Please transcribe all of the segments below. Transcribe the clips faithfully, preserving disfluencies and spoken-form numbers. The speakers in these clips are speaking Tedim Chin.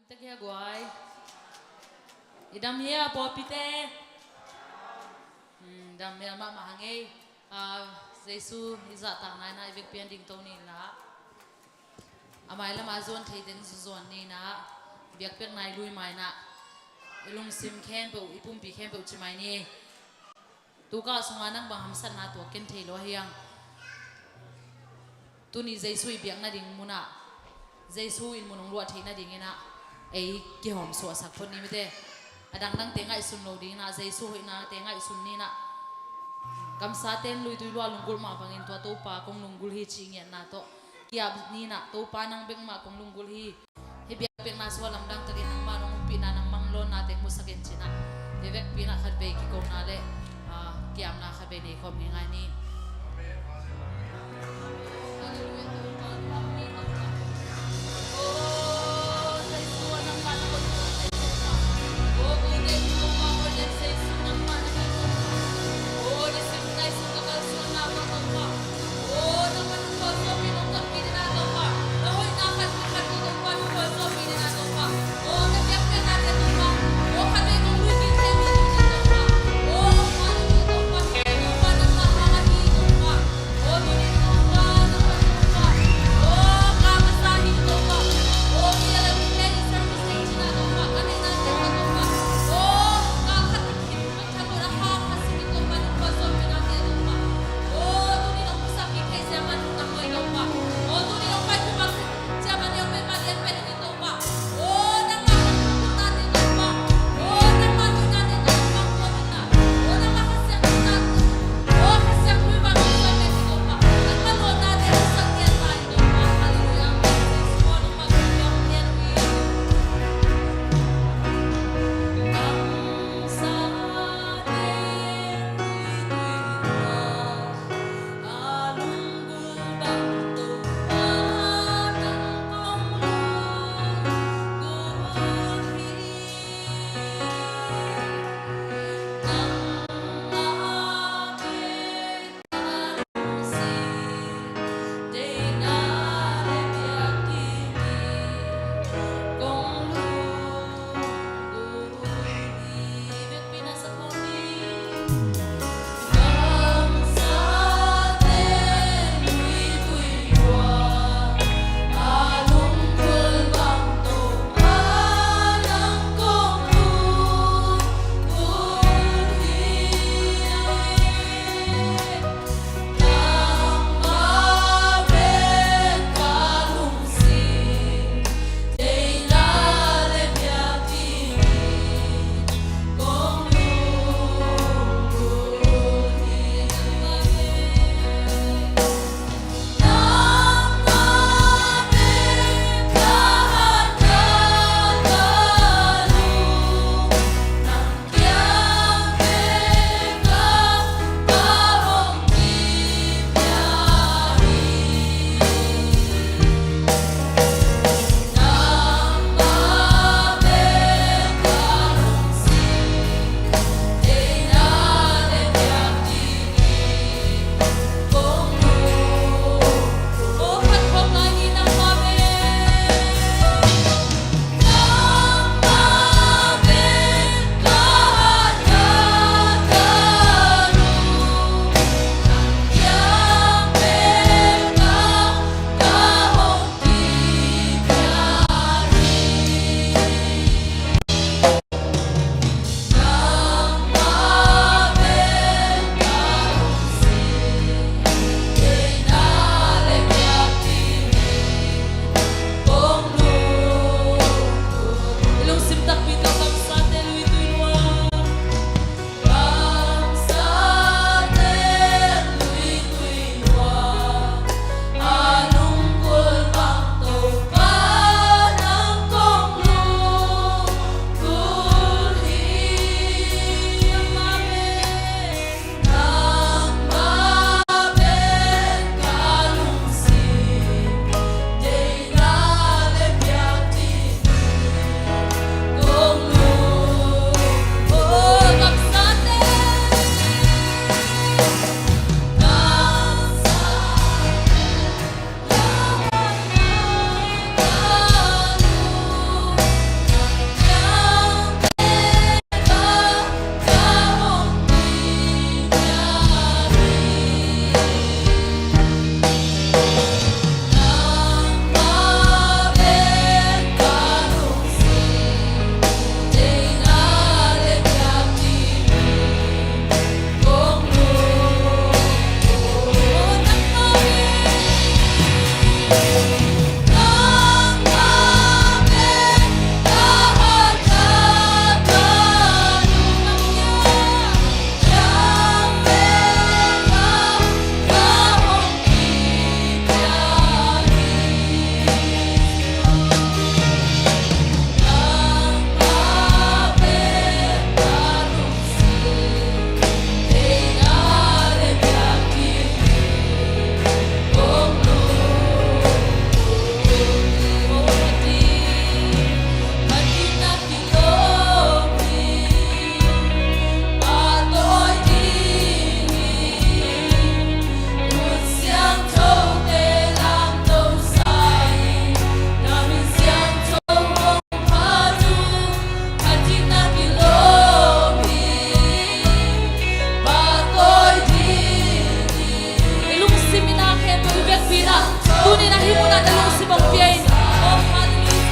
Tek hia guai. I dam hia pawlpite. Hmm, dam hia mahmah hang ei. Ah, Jesu i zahtakna in ah i vekpi-ah dingto ni in ah, a mailam a zuan thei den zuzuan ni in ah, biakpiakna i lui ma in ah, i lungsim khempeuh, i pumpi khempeuh ci mai ni. Tuka sungah nang bang hamsatna tuak ken thei lo a hiang. Tuni Jesu i biak nading munah Jesu in mun hong luah theih nading in ah ei kihawm suahsak phot ni mite. A dangdangte ngaihsun lo ding in ah Jesu hoihnate ngaihsun ni in ah, kamsate in luitui lua lunggulh mah bangin tua Topa kong lunggulh hi cih ngiatna tawh ki-ap ni in ah, Topa nang bek mah kong lunggulh hi. Hih biakpiakna sungah lamdang takin nangmah nong ompihna, nang manglohnate hong musak in ci in ah, hih vekpi in ah khatvei kikona le, ah, ki-apna khatvei nei khawm ngeingai ni. Tuni-in ah hih munah na lungsim hong pia in. Oh, hallelujah.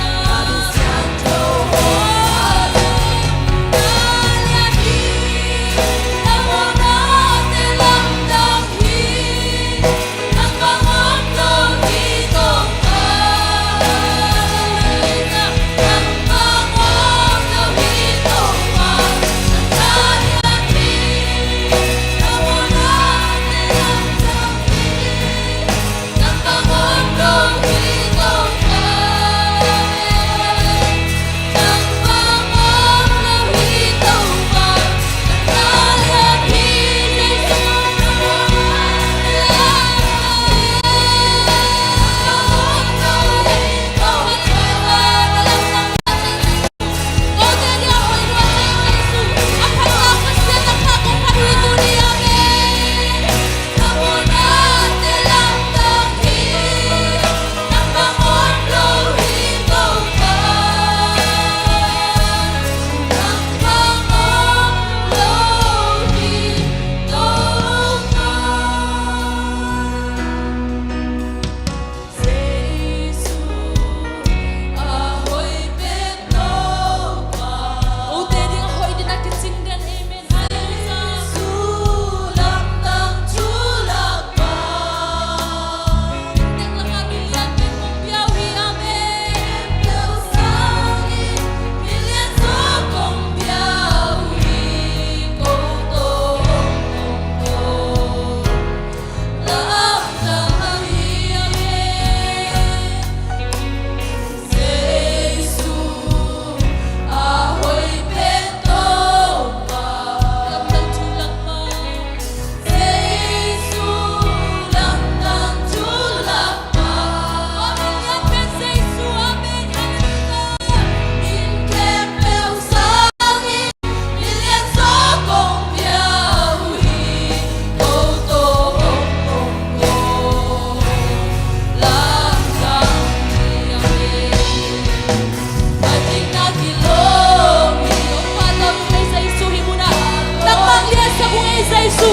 Nangmah liansak ung ei Jesu.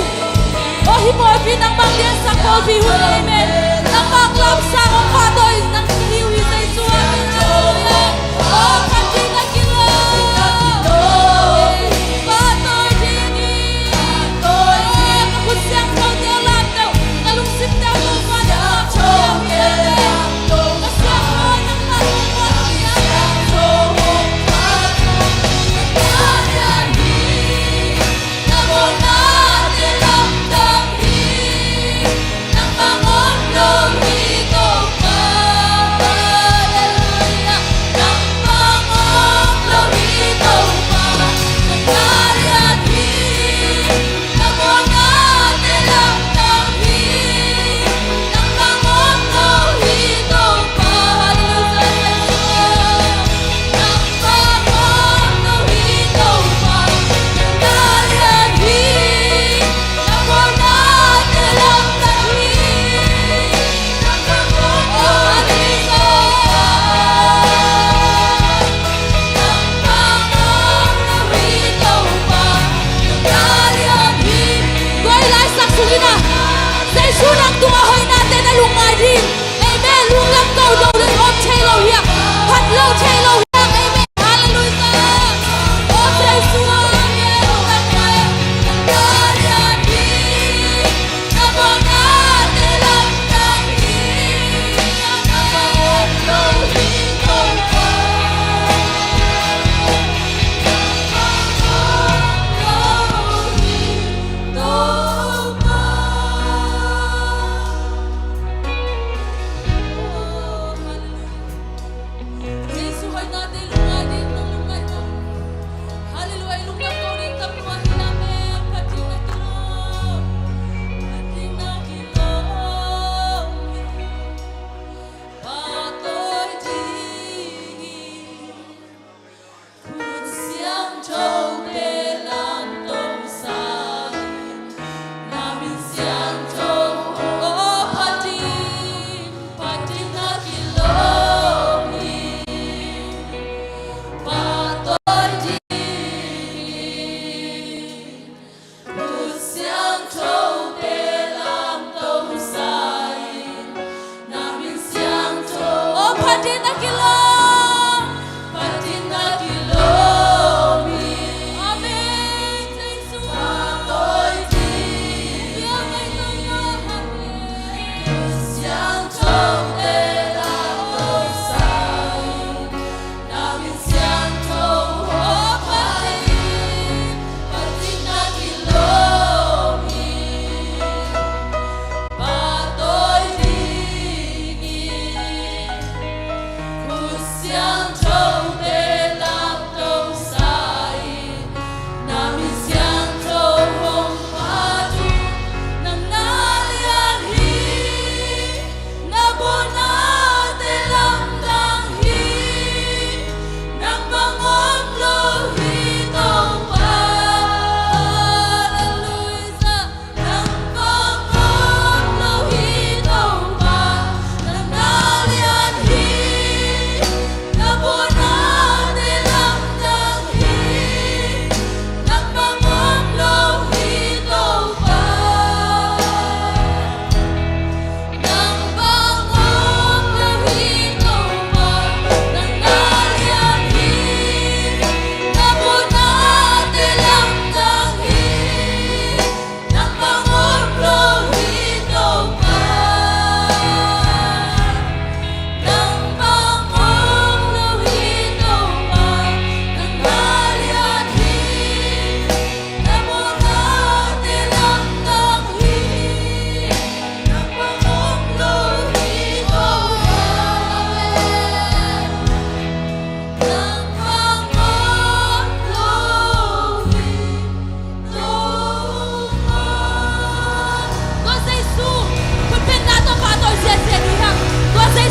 Aw, hih pawlpi nangmah liansak pawlpi hun amen. Nangmah lamsang hong pahtawi nang hi uh hi Jesu. Amen. Halleluiah. Aw, pahtawi na kilawm. Pahtawi ding hi. Aw, ka khut siangthote lam deuh, ka lungsimte uh Topa nangmah pahtawi. Ka siangtho nangmah pahtawi. Tua i laisak sungin ah Jesu nang tungah hoihnate na lungngai ding. Amen. Lungdam ko, do ding om thei lo hiam? Phat lo thei lo hiam? Amen. Halleluiah. Aw Jesu, amen. Lungdam ko. Jesu hoihna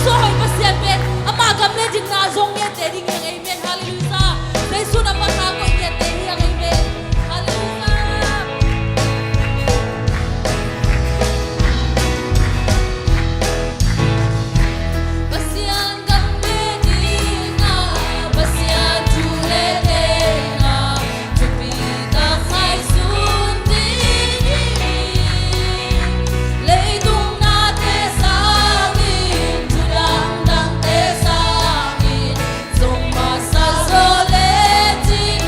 Jesu a hoih Pasian pen ama gam le dinna zong ngiatte ding hi hang, amen. Halleluiah. Jesu na pasa koih ngiatte hi hang, amen. Halleluiah. Pasian gam le dinna, Pasian thu le tenna, thupi tak ngaihsun ding hi. Leitung nate sangin, thu dangdangte sangin, zong masa zaw lecin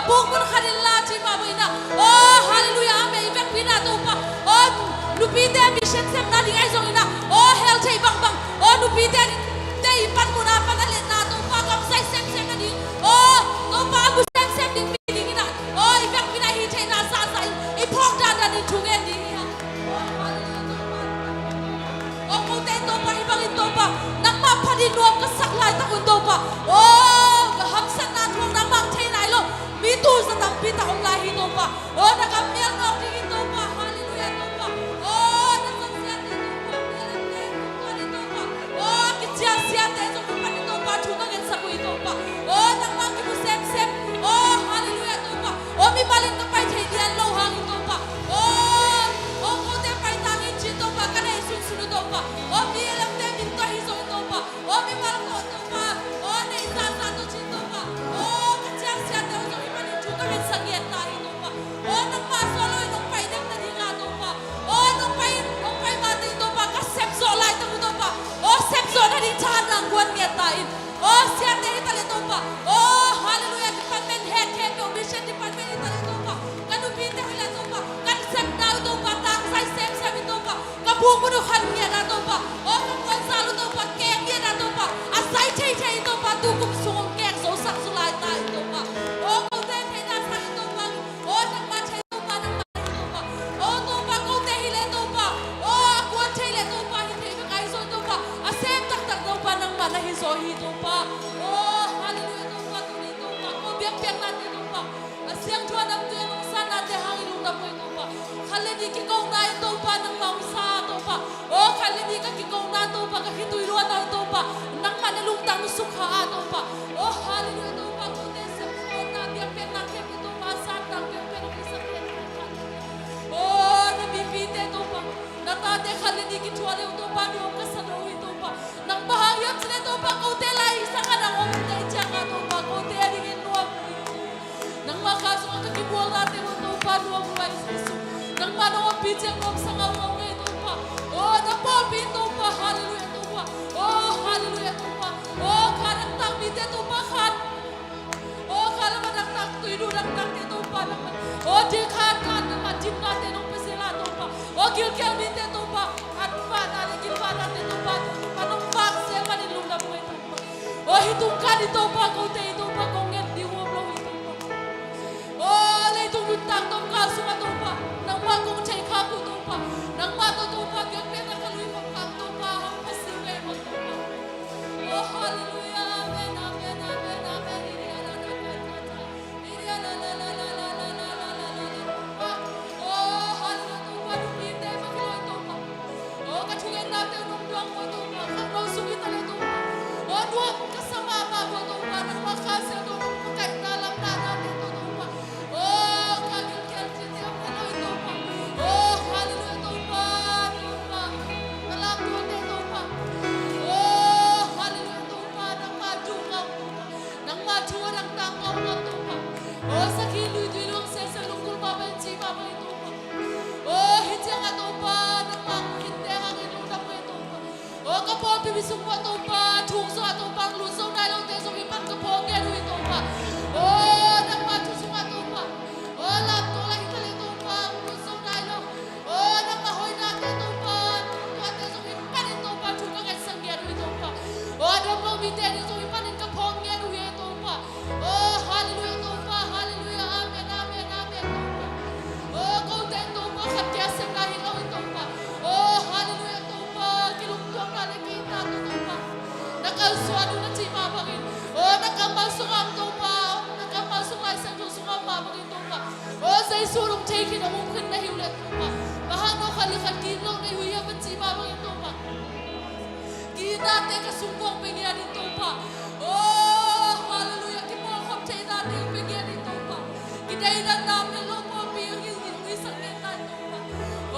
Buk mun khat in la ci mah bangin ah. Oh, halleluiah, amen. I vekpi-in ah Topa. Oh, nupite mission semna ding ahi zongin ah. Oh, hell thei bangbang. Oh, nupite te i pan mun ah pan a letna Topa, gamzai semsem nading. Oh, Topa, a mu semsem ding mi dingin ah. Oh, i vekpi-in ah hih theihna zahzah in i phawk dandan in thungen ding hi hang. Oh, halleluiah, Topa. Oh, kote Topa, hih bangin Topa, nangmah phat in nuam ka sak laitak un Topa, oh, ka hamsatna thu nangmah thei nai lo mi tulzah tampi tak om lai hi Topa. Oh, na gam mial nawk dingin Topa, halleluiah Topa. Oh, na zat siate Topa, mial an te Topa, ni Topa. Oh, a kicial siate zong mi panin Topa, thu ka ngetsak uh hi Topa. Oh, nangmah kimu semsem. Oh, halleluiah Topa. Oh, mimal in ka pai thei lian lo hangin Topa. Oh, oh, kote pai tangin ci Topa, ka neih sunsun uh Topa. Oh, mi lamte min tawh hi zong Topa. Oh, mimal ko Topa. Oh, neih zahzah tawh ci Topa. Oh, ka cial siate uh zong i panin thu ka ngetsak ngiat ta hi Topa. Oh, nangmah suah lo in nong pai dek nading a Topa. Oh, nong pai, nong pai mate Topa, ka sep zawh laitak uh Topa. Oh, sep zawh nading thahatna guan ngiat ta in. Oh, siate hi ta leh Topa. Oh, halleluiah, department head khempeuh, mission department hi ta leh Topa. Ka nupite hi leh Topa, kan sepna uh Topa, tangzai semsem in Topa. Ka buk mun uh khan ngiat ah Topa. Oh, ka puanzal uh Topa, kek ngiat ah Topa. A zai theithei in Topa, tu kum sung hong kek zosak zu lai ta in Topa. Oh, kote theihna sa in Topa. Oh, nangmah thei Topa, nangmah thei Topa. Oh, Topa, kote hi leh Topa. Oh, a kuan thei leh Topa, hi thei bek ahi zong Topa. A sem taktak Topa, nangmah na hi zaw hi Topa. Oh, halleluiah Topa, tuni Topa. Ko biakpiaknate Topa. A siangtho a namtui a nungsannate hang i lungdam uh hi Topa. Khat le nih kikona in Topa nangmah hong sa a Topa. Oh, khat le nih ka kikona Topa, ka khitui luanna uh Topa. Nangmah na lungtang sukha a Topa. Oh, halleluiah Topa, kote sepkhawmna, biakpiakna khempeuh Topa, a santak biakpiak hong hisak khempeuh. Oh, na mipite Topa. Na tate khat le nih kithuah le uh Topa, nuam ka sa lo uh hi Topa. Nang bang hang hiam cih leh Topa, kote lai i sang a nang om tei ciang a Topa, kote a dingin nuam uh hi. Nangmah kha sungah ka kibualnate uh Topa, nuam uh ahi Jesu. Nangmah nong ompih ciang nuam sa ngaungau ngei Topa. Oh, na pawlpi in Topa, halleluiah Topa. Oh, halleluiah Topa. Oh, kha dangtak mite Topa khat. Oh, kha lam a dangtak, tuidu dangtakte Topa nangmah. Oh, dil khat khat nangmah dimnate nong pia zel a Topa. Oh, gilkial mite Topa, an vahna le gilvahnate Topa, Topa nong vak zel manin lungdam uh hi Topa. Oh, hih tung khat in Topa, kote in Topa kong nget ding uh om lo hi Topa. Oh, leitung nuntak tomkal sungah Topa, nangmah kong thei khak uh Topa, nangmah tawh Topa biakpiakna ka lui khop khak Topa, hong pha sil vei mah Topa. Oh, halleluiah, amen, amen, amen, amen. Oh, halleluiah, Topa, nupite mah kilawm Topa. Oh, ka thungetnate nong duang ko Topa, khangno sung hi ta le Topa. Oh, nuam ka sa mahmah ko Topa, nangmah kha sia Topa, ka kaihna lamna nate Topa. Oh, ka gilkial cihte om helo hi Topa. Oh, halleluiah Topa, Topa. Ka lamtuate Topa. Oh, halleluiah Topa, nangmah duh ngam Topa. Nangmah thu a dangtak ngam ngam Topa. Oh, sakhi lui tui luang sese lungkul mah pen ci mah pen Topa. Oh, hih ciangah Topa, nangmah kinte hangin lungdam uh hi Topa. Oh, ka pawlpi mi sung mah Topa, thuk zawh ah Topa, lut zo nai lote zong i pan ka phawk ngiat uh hi Topa. Oh, nangmah thu sungah Topa. Oh, lamto lah hi ta le Topa, lut zo nai lo. Oh, nangmah hoihnate Topa, tuate zong i panin Topa, thu ka ngetsak ngiat uh hi Topa. Oh, a dam lo mite ading zong i panin ka phawk ngiat uh hi Topa. Oh, halleluiah Topa, halleluiah, amen, amen, amen Topa. Oh, kote in Topa khat kia semna hi lo hi Topa. Oh, halleluiah Topa, kilungtuakna le kei ta Topa. Na kalsuan uh na cih mah bangin. Oh, na kammal sungah om Topa. Na kammal sung Lai Siangtho sungah om mah bangin Topa. Oh, Jesu hong thei khin, hong um khin na hi uh leh Topa, bang hang no khat le khat ki-it loh na hi uh hiam a cih mah bangin Topa. Ki-itnate ka sung kong pia ngiat in Topa. Oh, halleluiah. Kipawlkhop theihnate hong pia ngiat in Topa. Kideihdanna om het loh pawlpi hong hi, hong hisak ngiat ta in Topa.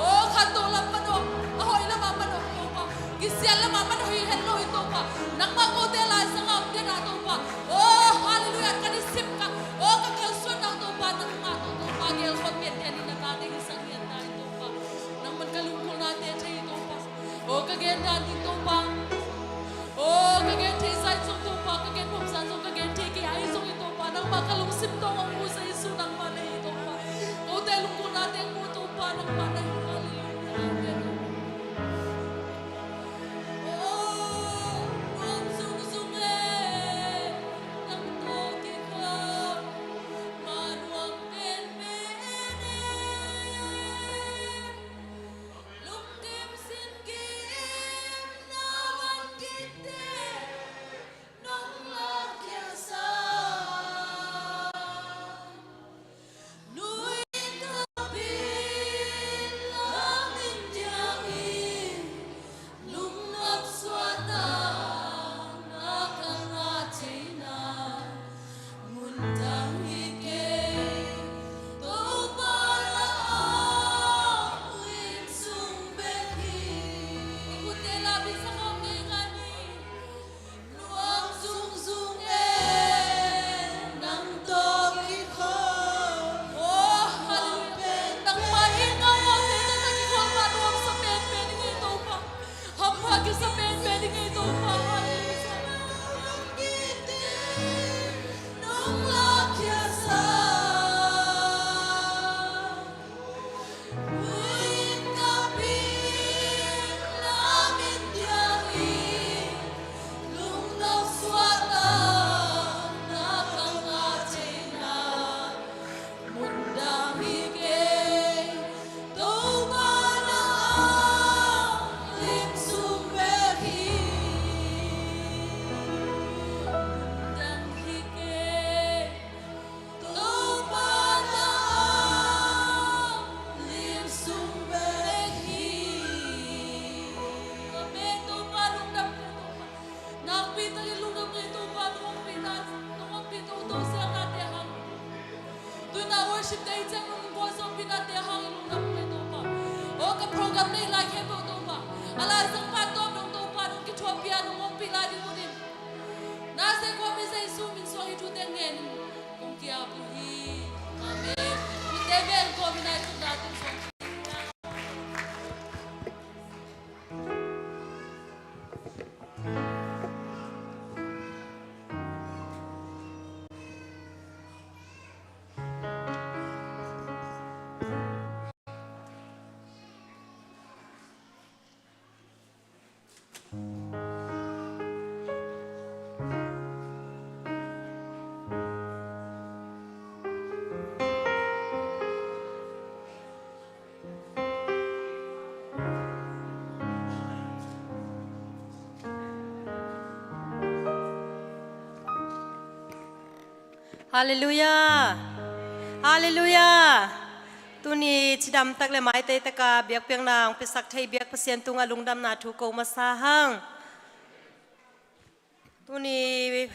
Oh, khantoh lam manawh, a hoih lamah manawh Topa. Kisiat lamah manawh hi het loh in Topa. Nangmah kote laisang a om den a Topa. Oh, halleluiah. Ka nisim ka, oh, ka kalsuanna uh Topa, nangmah tawh Topa gelkhawm ngiat den in na tate hisak ngiat ta in Topa. Nangman ka lungkholhnate thei Topa. Oh, ka gen dan ding Topa. Oh, ka gen thei zah in zong Topa, ka gen bawm zah in zong, ka gen thei kei ahi zongin Topa, nangmah ka lungsim tawh hong mu Jesu Kan nei lai khempeuh Topa, a laizang pan tawm dong Topa nong kithuahpih a nong ompih lai ding uh in, na Jesuh min suang hih thu teng ngen in kong kiap uh hi. Amen. Khut teng beng kawm in a, i tutna teng suang. Halleluiah. Halleluiah. Tuni cidamtak le maiteitak a biakpiakna hong piasak thei biak Pasian tungah lungdamna thu ko masa hang. Tuni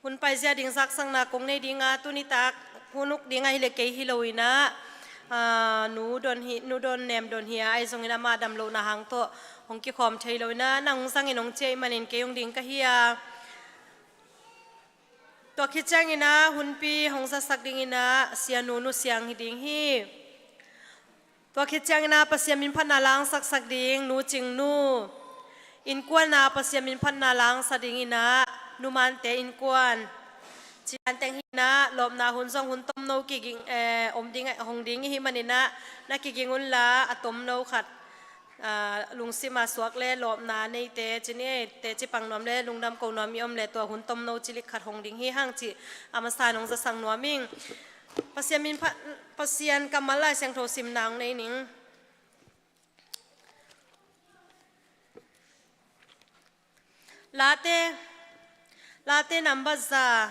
hun paizia ding zaksakna kong nei ding a, tuni tak hun uk ding ahih leh kei hi lo in ah, ah, nu Don hi, nu Don Nem Don hi a, ahi zongin amah damlohna hang tawh hong kikhawm thei lo in ah, nang hong zangin hong ciah ih manin kei hong ding ka hi a. Tua khit ciangin ah hunpi hong zasak dingin ah Sianu Nu Siang hi ding hi. Tua khit ciangin ah Pasian min phatna langsaksak ding Nu Cing Nu. Innkuan ah Pasian min phatna langsak dingin ah Nu Mante innkuan. Cian teng hi in ah lawpna hun zong hun tomno kiging, eh, om ding, hong ding i hih manin ah na kiging unla a tomno khat, ah, lungsim a suak le lawpna neite, ci ni ei, teci pang nuam le lungdam ko nuam i om le tua hun tomno cilik khat hong ding hi hang cih a masa in hong zasak nuam ing. Pasian min pha-, Pasian kammal Lai Siangtho simna hong nei ning. Late, Late number za,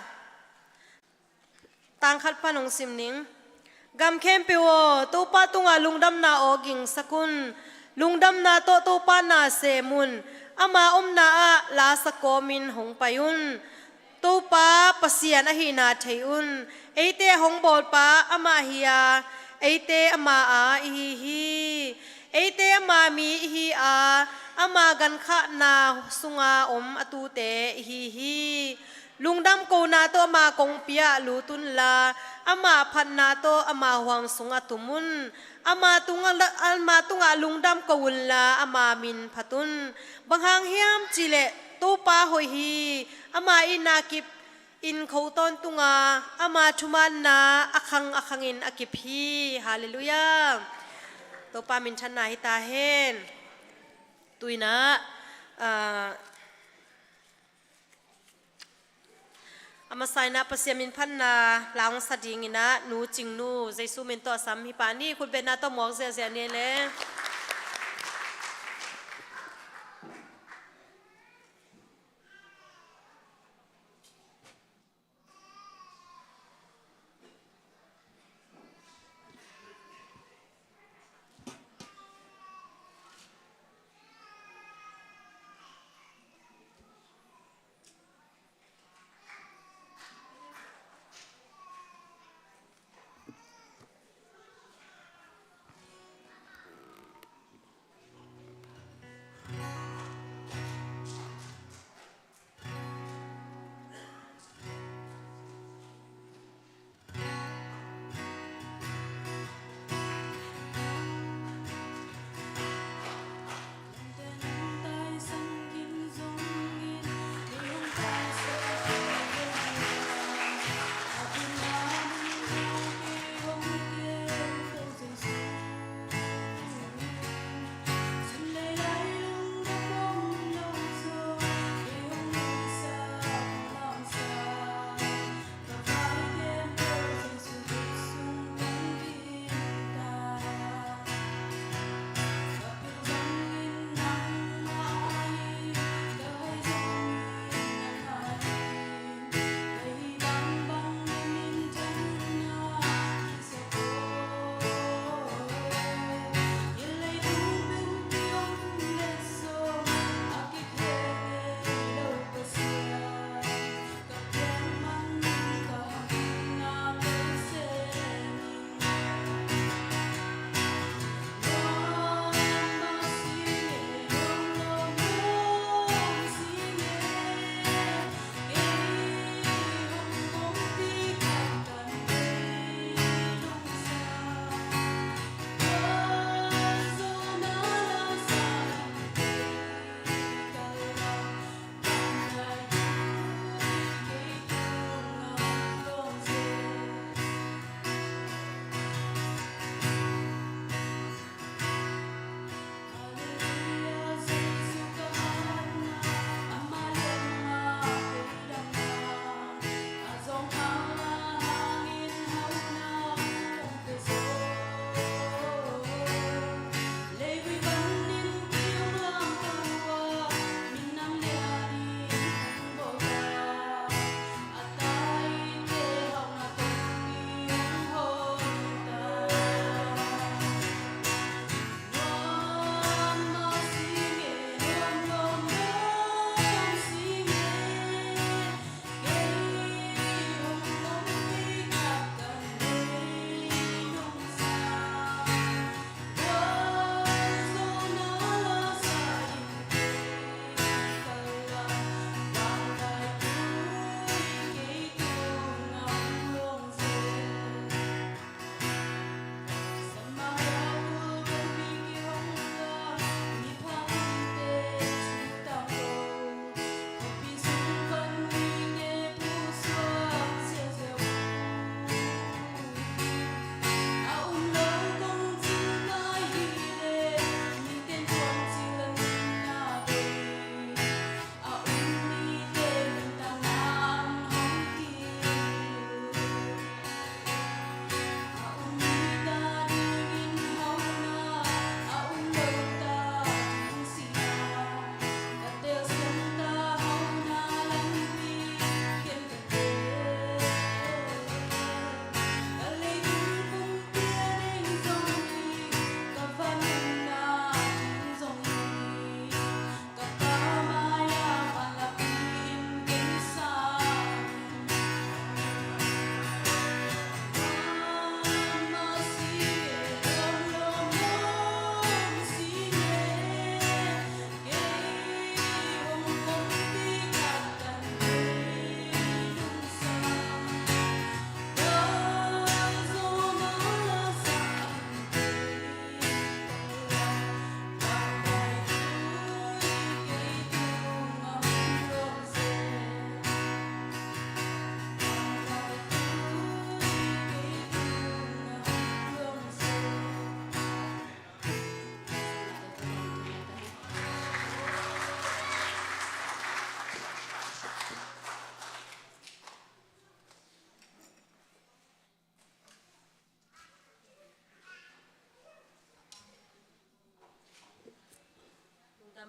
tang khat pan hong sim ning. Gam khempeuh aw, Topa tungah lungdamna aw gingsak un. Lungdamna tawh Topa na sem un. Ama omna ah lasa kawmin hong pai un. Topa Pasian ahihna thei un. Eite hong bawlpa amah hi a, eite ama a i hi hi. Eite ama mi i hi a, ama gankhahna sunga om a tute i hi hi. Lungdam kona tawh ama kongpi ah lut unla, ama phatna tawh ama huang sungah tum un. Ama tungah, ama tungah lungdam ko unla, ama min phat un. Bang hang hiam cih leh Topa hoih hi. Ama itna kip in kho tawntung a, ama thumanna a khang a khangin a kip hi. Halleluiah. Topa minthanna hi ta hen. Tu in ah, ah, a masa in ah Pasian min phatna la hong sa dingin ah Nu Cing Nu, Jesu min tawh a sam hi pa ni, khutbetna tawh muak ziahziah ni le.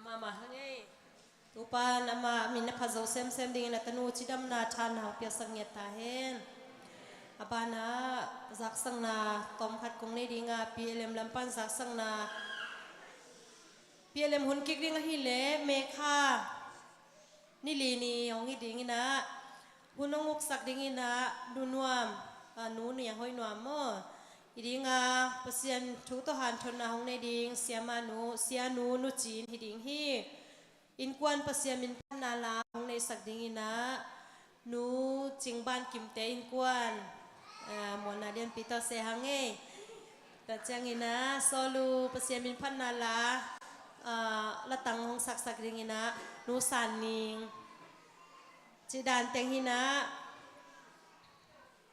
Mama hang ei. Tupan ama min a phat zo semsem dingin a tanu cidamna thanna hong piaksak ngiat ta hen. A banah zaksakna tawmkhat kong nei dinga P L M lampan zaksakna P L M hun kik ding ahileh May kha ni li ni hong hi dingin ah hun hong uksak dingin ah Nu Nuam, ah, Nu Nia Hoih Nuam maw, hi dinga Pasian thu tawh hanthotna hong nei ding siamah nu, sianu Nu Cin hi ding hi. Innkuan Pasian min phatna la hong neisak dingin ah Nu Cing Ban Kimte innkuan, ah, muanna lianpi tawh se hang ei. Tua ciangin ah Sawlu Pasian min phatna la, ah, latang hong saksak dingin ah Nu San Ning. Cih dan teng hi-in ah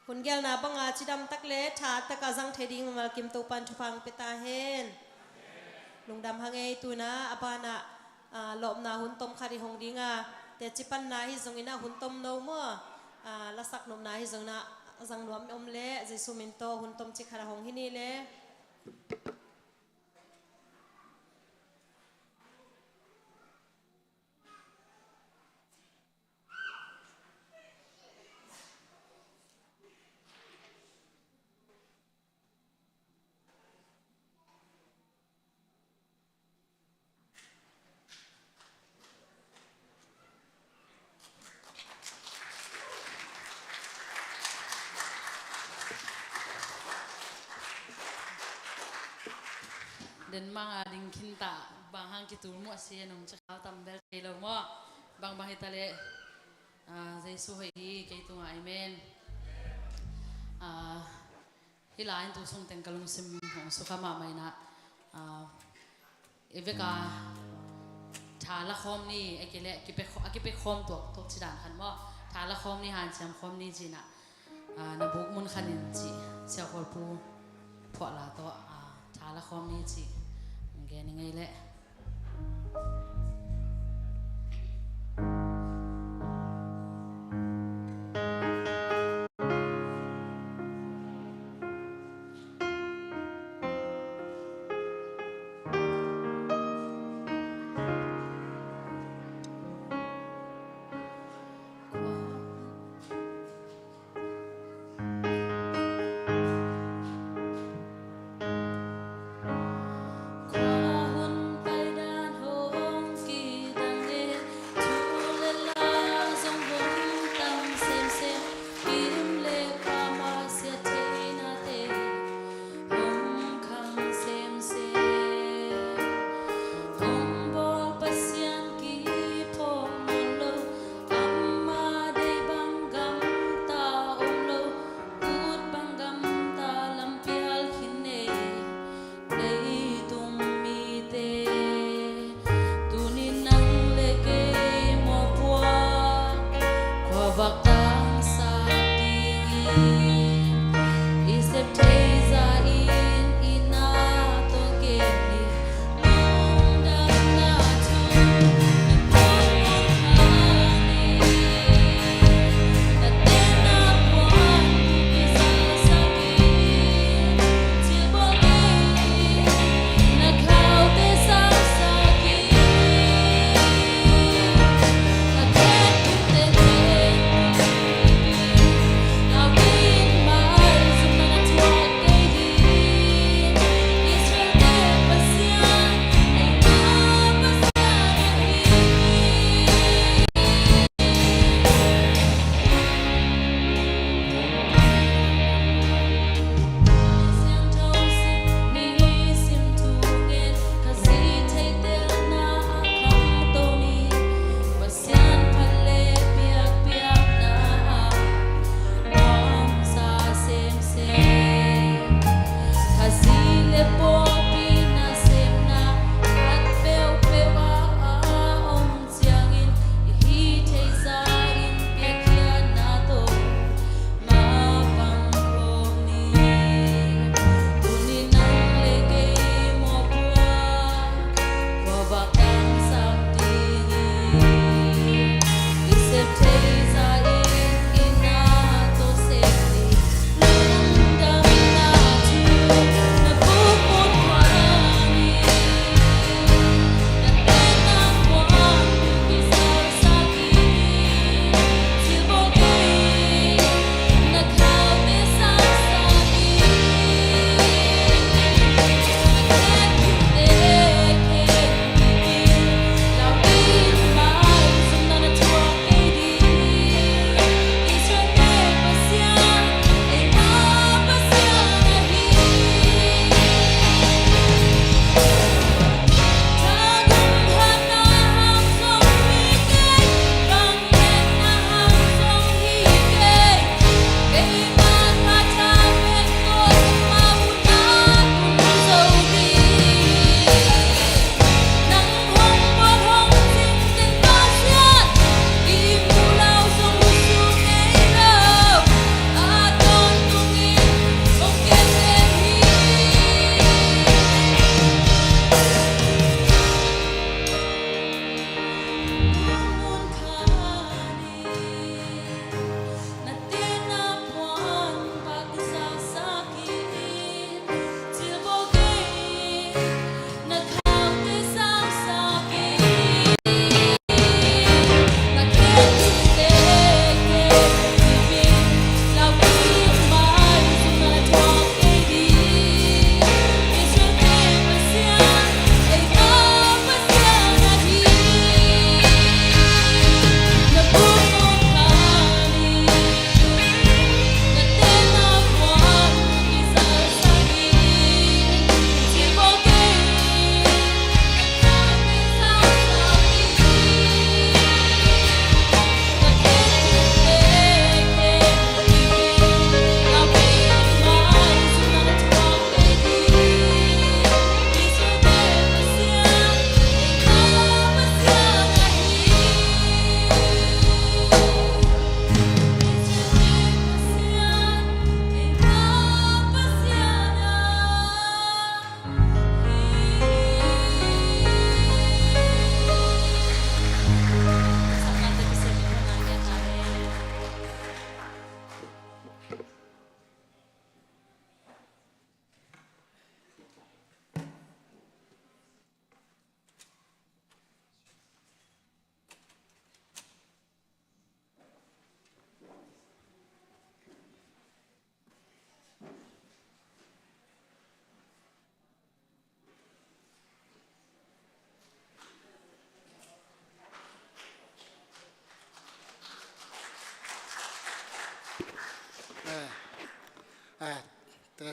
hun gelna banga cidam tak le tha taka zang thei ding mimal kim Topan thupha hong pia ta hen. Lungdam hang ei. Tu-in ah a banah, ah, lawpna hun tom khat i hong dinga, teci panna hi zongin ah hun tom no maw, ah, lasak nopna hi zongin ah zang nuam om leh Jesu min tawh hun tom ci khat a hong hi ni le. Denmark a ding khinta bang hang kitul muah si nong cakau tam bel thei lo maw. Bangbang hi ta leh, ah, Jesu hoih hi kei tungah. Amen. Ah, hih lai-in tu sung teng ka lungsim hong sukha mahmah in ah, ah, i veka tha la khawm ni, a kei leh kipe khaw-, a kipe khawm tuak tuak ci dan khan maw, tha la khawm ni, hanciam khawm ni ci-in ah, ah, na buk mun khanin ci, Siakhawlpu phuahla tawh, ah, tha la khawm ni ci gen i ngei leh.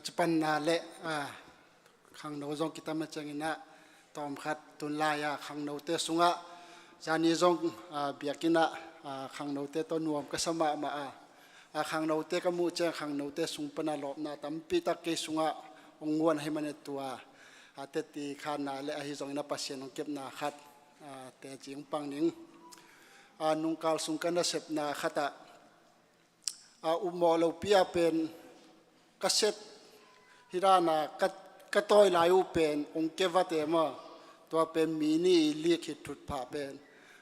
Cipanna le, ah, khangno zong kitam a ciangin ah, tawmkhat tunlai-a khangnote sungah, zani zong, ah, biakinn ah, ah, khangnote tawh nuam ka sa mahmah a, ah, khangnote ka muh ciang khangnote sung pana lawpna tampi tak kei sungah hong nguan ahih manin tua, ah, teci khanna le ahi zongin ah Pasian hong kepna khat, ah, teci hong pang ning. Ah, nungkal sung ka nasepna khatah, a, upmawh lopi-a pen ka set hi dana ka, ka tawi lai uh pen hong kevate maw? Tua pen mi nih i lik hi thutphah pen,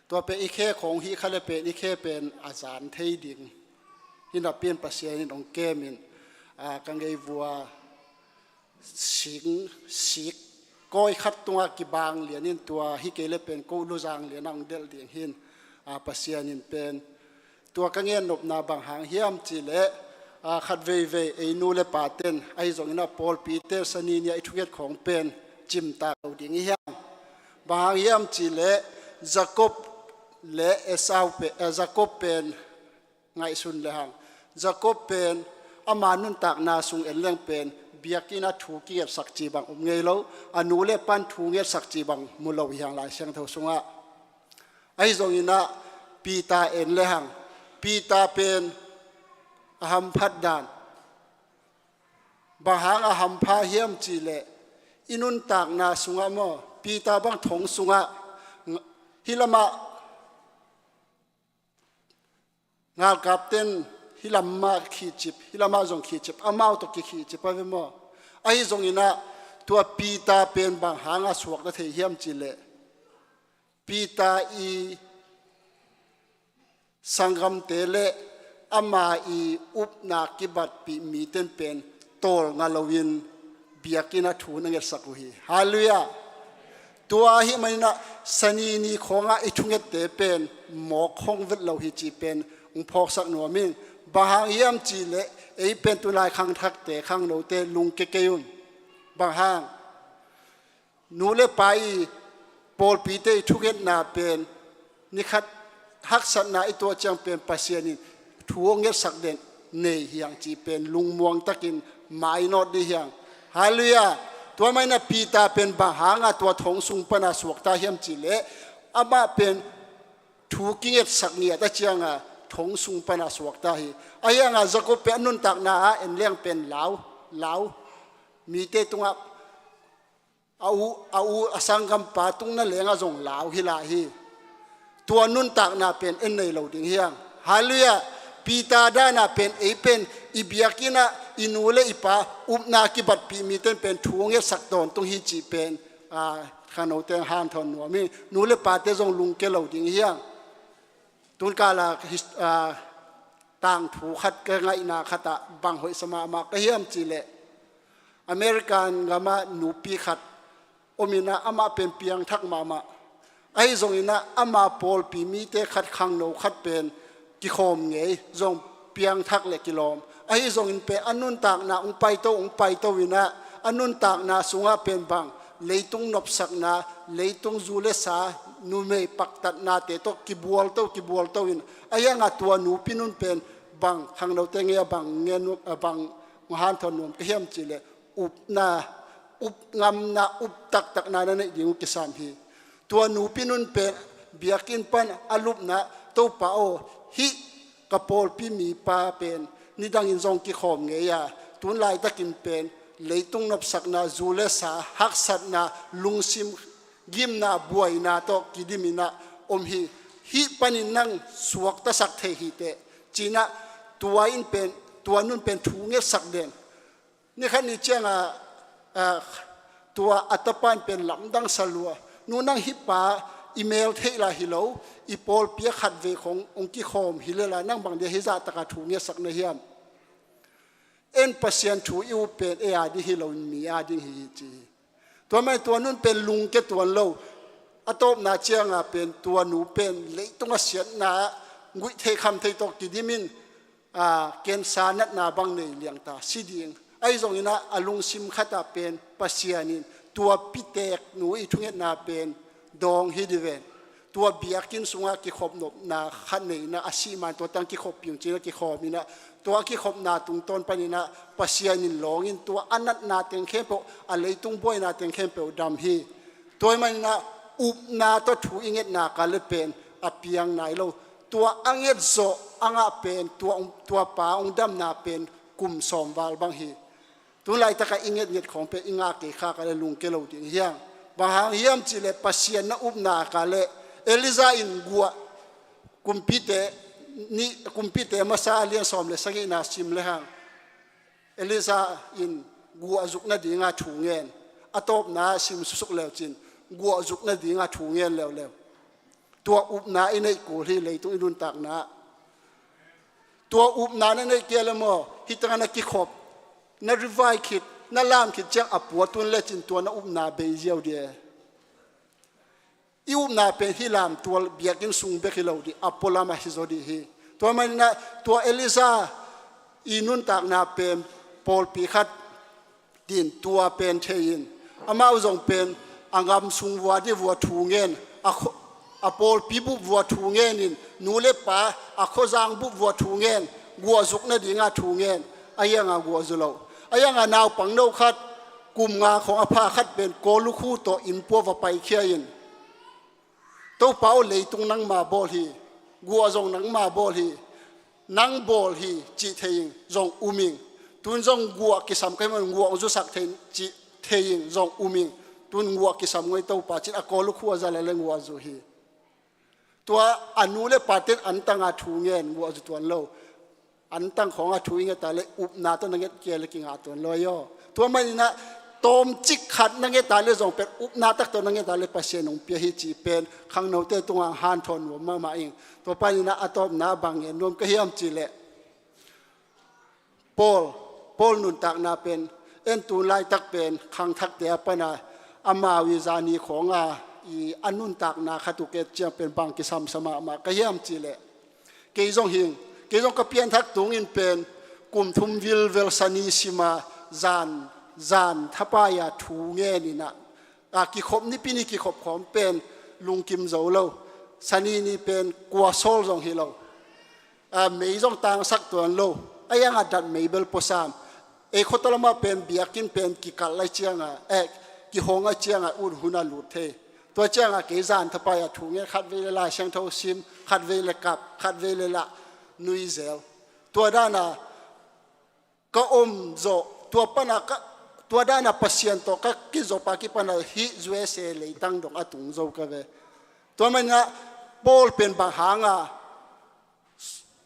tua pen i khe khawng hih kha le pen i khe pen a zan thei ding. Hi napi-in Pasian in hong kemin, a, ka ngeivua sing, sik kawi khat tungah kibang lianin tua hi kei le pen ko luzang lianah hong delh ding hi-in, a, Pasian in pen tua ka ngennopna bang hang hiam cihleh, a, khat veivei ei nu le paten ahi zongin ah pawlpite Sani ni-a i thunget khawng pen cimtak lo ding hi hang. Bang hang hiam cihleh Jacob le Esau pen, eh, Jacob pen ngaihsun le hang. Jacob pen ama nuntakna sung en leng pen biakinn ah thu kingetsak ci bang om ngei lo, a nu le pan thu ngetsak ci bang mu lo hi hang Lai Siangtho sungah. Ahi zongin ah Peter en le hang. Peter pen a hamphat dan bang hang a hampha hiam cihleh i nuntakna sungah maw, Peter bang thong sungah, hih lamah ngalkapten hih lamah khihcip, hih lamah zong khihcip, amau tawh kikhihcip a ve maw? Ahi zongin ah tua Peter pen bang hanga suakta thei hiam cihleh Peter i sanggamte le ama i upna kibatpih miten pen tawlnga loin biakinn ah thu na ngetsak uh hi. Halleluiah. Tua ahih manin ah Sani ni khawngah i thungette pen mawk hong vet lo hi cih pen hong phawksak nuam ing. Bang hang hiam cihleh ei pen tulai khangthakte, khangnote lungke kei un. Bang hang? Nu le pa i pawlpite i thungetna pen nikhat haksatna i tuah ciang pen Pasian in thu hong ngetsak den nei hi hang cih pen lungmuang takin mainawt dih hi hang. Halleluiah. Tua manin ah Peter pen bang hanga tua thong sung pana suakta hiam cihleh amah pen thu kingetsak ngiat a cianga thong sung pana suakta hi. Ahi hanga Jacob pen a nuntakna ah en leng pen lau, lau, mite tungah a u, a u, a sanggampa tung na lengah zong lau hi lai hi. Tua nuntakna pen en nei lo ding hi hang. Halleluiah. Peter dana pen ei pen i biakinn ah i nu le i pa upna kibatpih miten pen thu ngetsak tawntung hi cih pen, a, khangnote hanthawn nuam hi. Nu le pate zong lungke lo ding hi hang. Tunkala his-, a, tangthu khat ka ngaihna khatah bang hoihsa mahmah ka hiam cihleh American gamah nupi khat om in ah amah pen piangthak mahmah. Ahi zongin ah ama pawlpi mite khat khangno khat pen kikhawm ngei zong piangthak le kilawm. Ahi zongin pen a nuntakna hong paito, hong paito in ah a nuntakna sungah pen bang leitung nopsakna, leitung zu le sa, numei paktatnate tawh kibualto, kibualto in ahi hanga tua nupi nun pen bang khangnote ngei a bang ngen, a bang hanthawn nuam ka hiam cihleh upna, up ngamna, up taktakna na neih ding uh kisam hi. Tua nupi nun pen biakinn pan a lupna, Topa aw, hih ka pawlpi mipa pen nidangin zong kikhawm ngei a, tun laitakin pen leitung nopsakna, zu le sa, haksatna, lungsim gimna, buaina tawh kidim in ah om hi. Hih panin nang suaktasak thei hi teh ci-in ah tua in pen, tua nun pen thu ngetsak den. Nikhat ni cianga, a, tua a tapa in pen lamdang sa lua. Nu, nang hih pa i mel theih lai hi lo, i pawlpi ah khatvei khawng hong kikhawm hi lel a, nang bang dia hih zahtaka thu ngetsak na hiam? En, Pasian thu i up pen ei a ding hi loin mi a ding hi hi ci hi. Tua manin tua nun pen lungke tuan lo. A tawpna cianga pen tua nu pen leitung a siatna ah guih thei kham thei tawh kidim in, a, cancer natna bang nei liangta si ding. Ahi zongin ah a lungsim khatah pen Pasian in tua pitek nu i thungetna pen dawng hi dih ven. Tua biakinn sungah kikhop nopna khat nei inah, a sih man tua tang kikhop piung ci-in ah kikhawm inah, tua a kikhopna tungtawn panin ah Pasian in lawng in tua a natna teng khempeuh, a leitung buaina teng khempeuh dam hi. Tua ahih manin ah upna tawh thu i ngetna kal le pen a piang nai lo. Tua a nget zawh a ngah pen tua, tua pa hong damna pen kum sawm val bang hi. Tu laitakah i ngetnget khawng pen i ngah kei kha kal le lungke lo ding hi hang. Bang hang hiam cih leh Pasian na upna kal le Elijah in guah, kumpite, ni, Kumpite Masa a lian sawm le sagihna sim le hang, Elijah in guah zuk nadinga thu ngen. A tawpna sim susuk leu cin, guah zuk nadinga thu ngen leuleu. Tua upna i neih kul hi leitung i nuntakna. Tua upna na neih kei le maw, hih tengah na kikhop, na revai khit, na lam khit ciang a pua tun le cin tua na upna bei ziau dia. I upna pen hih lamtual biakinn sung bek hi lo dih, a pualam ah hi zaw dih hi. Tua manin ah tua Elijah i nuntakna pen pawlpi khat tin tua pen thei in, amau zong pen a ngam sung vua dih vua thu ngen, a kho-, a pawlpi bup vua thu ngen in, nu le pa a khuazang bup vua thu ngen, guah zuk nadinga thu ngen. A hianga guah zu lo. A hianga naupang no khat, kum nga khawng a pha khat pen kawlukhu tawh inn pua va paikhia in, Topa aw, leitung nangma bawl hi, guah zong nangma bawl hi, nang bawl hi cih thei ing, zong um ing. Tun zong guah kisam ka hih man guah hong zusak thei cih thei ing, zong um ing. Tun guah kisam ngei Topa cin a kawlukhu a za le leng guah zu hi. Tua a nu le pa ten antanga thu ngen guah zu tuan lo. Antang khawngah thu i nget a le upna tawh na nget kei le kingah tuan lo aw. Tua manin ah tawmcik khat na nget a le zong pen upna tak tawh na nget a le Pasian hong pia hi cih pen khangnote tungah hanthawn nuam mahmah ing. Tua panin ah a tawpna bang ngen nuam ka hiam cih leh Paul, Paul nuntakna pen en tun laitak pen khangthakte a pana amau i zani khawnga i a nuntakna khat uh ka et ciang pen bang kisamsa mahmah ka hiam cih leh, kei zong hing, kei zong ka pianthak tungin pen kum thum vilvel sani sima zan, zan thapai-a thu ngen inah, a kikhop, Nipi ni kikhop khawm pen lungkim zo lo. Sani ni pen kua sawl zong hi lo. A mei zong tangsak tuan lo. A hiangah dat mei bel puasam. Ei khuata lamah pen biakinn pen kikal lai ciangah, eh, kihong a ciangah ut hun a lut thei. Tua ciangah kei zan thapai-a thu ngen, khat vei le Lai Siangtho sim, khat vei le kap, khat vei le lah nui zel. Tua dana ka om zawh, tua pana ka, tua dana Pasian tawh ka kizop a kipana hih U S A leitang dong a tung zo ka ve. Tua manin ah Paul pen bang hanga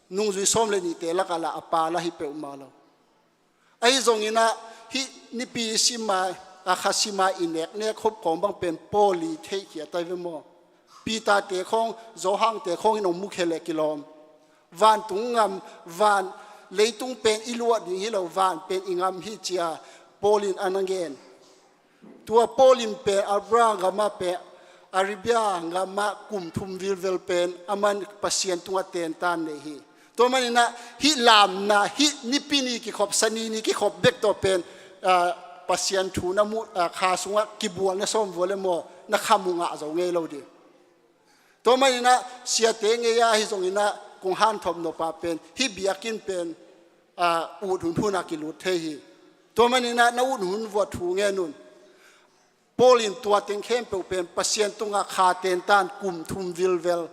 nungzui sawm le nihte lakah lah a pa lah hi peuhmah lo. Ahi zongin ah hih Nipi sima, a kha sima i neknek khop khawng bang pen Paul i theihkhiat ai ve maw? Peter-te khawng, Johan-te khawng in hong mukhia leh kilawm. Vantung ngam, van, leitung pen i luah ding hi lo, van pen i ngam hi ci-a Paul in a na ngen. Tua Paul in pen Arabia gamah pen, Arabia gamah kum thum vilvel pen aman Pasian tungah tentan nei hi. Tua manin ah hih lamna, hih Nipi ni kikhop, sani ni kikhop bek tawh pen, ah, Pasian thu na muh, ah, kha sungah kibual na sawm vua le maw, na kham uh ngah zo ngei lo ding. Tua manin ah siate ngei-a hi zongin ah kong hanthawm nop a pen hih biakinn pen, ah, ut hun hun a kilut thei hi. Tua manin ah na ut hun vua thu ngen un. Paul in tua teng khempeuh pen Pasian tungah kha tentan kum thum vilvel.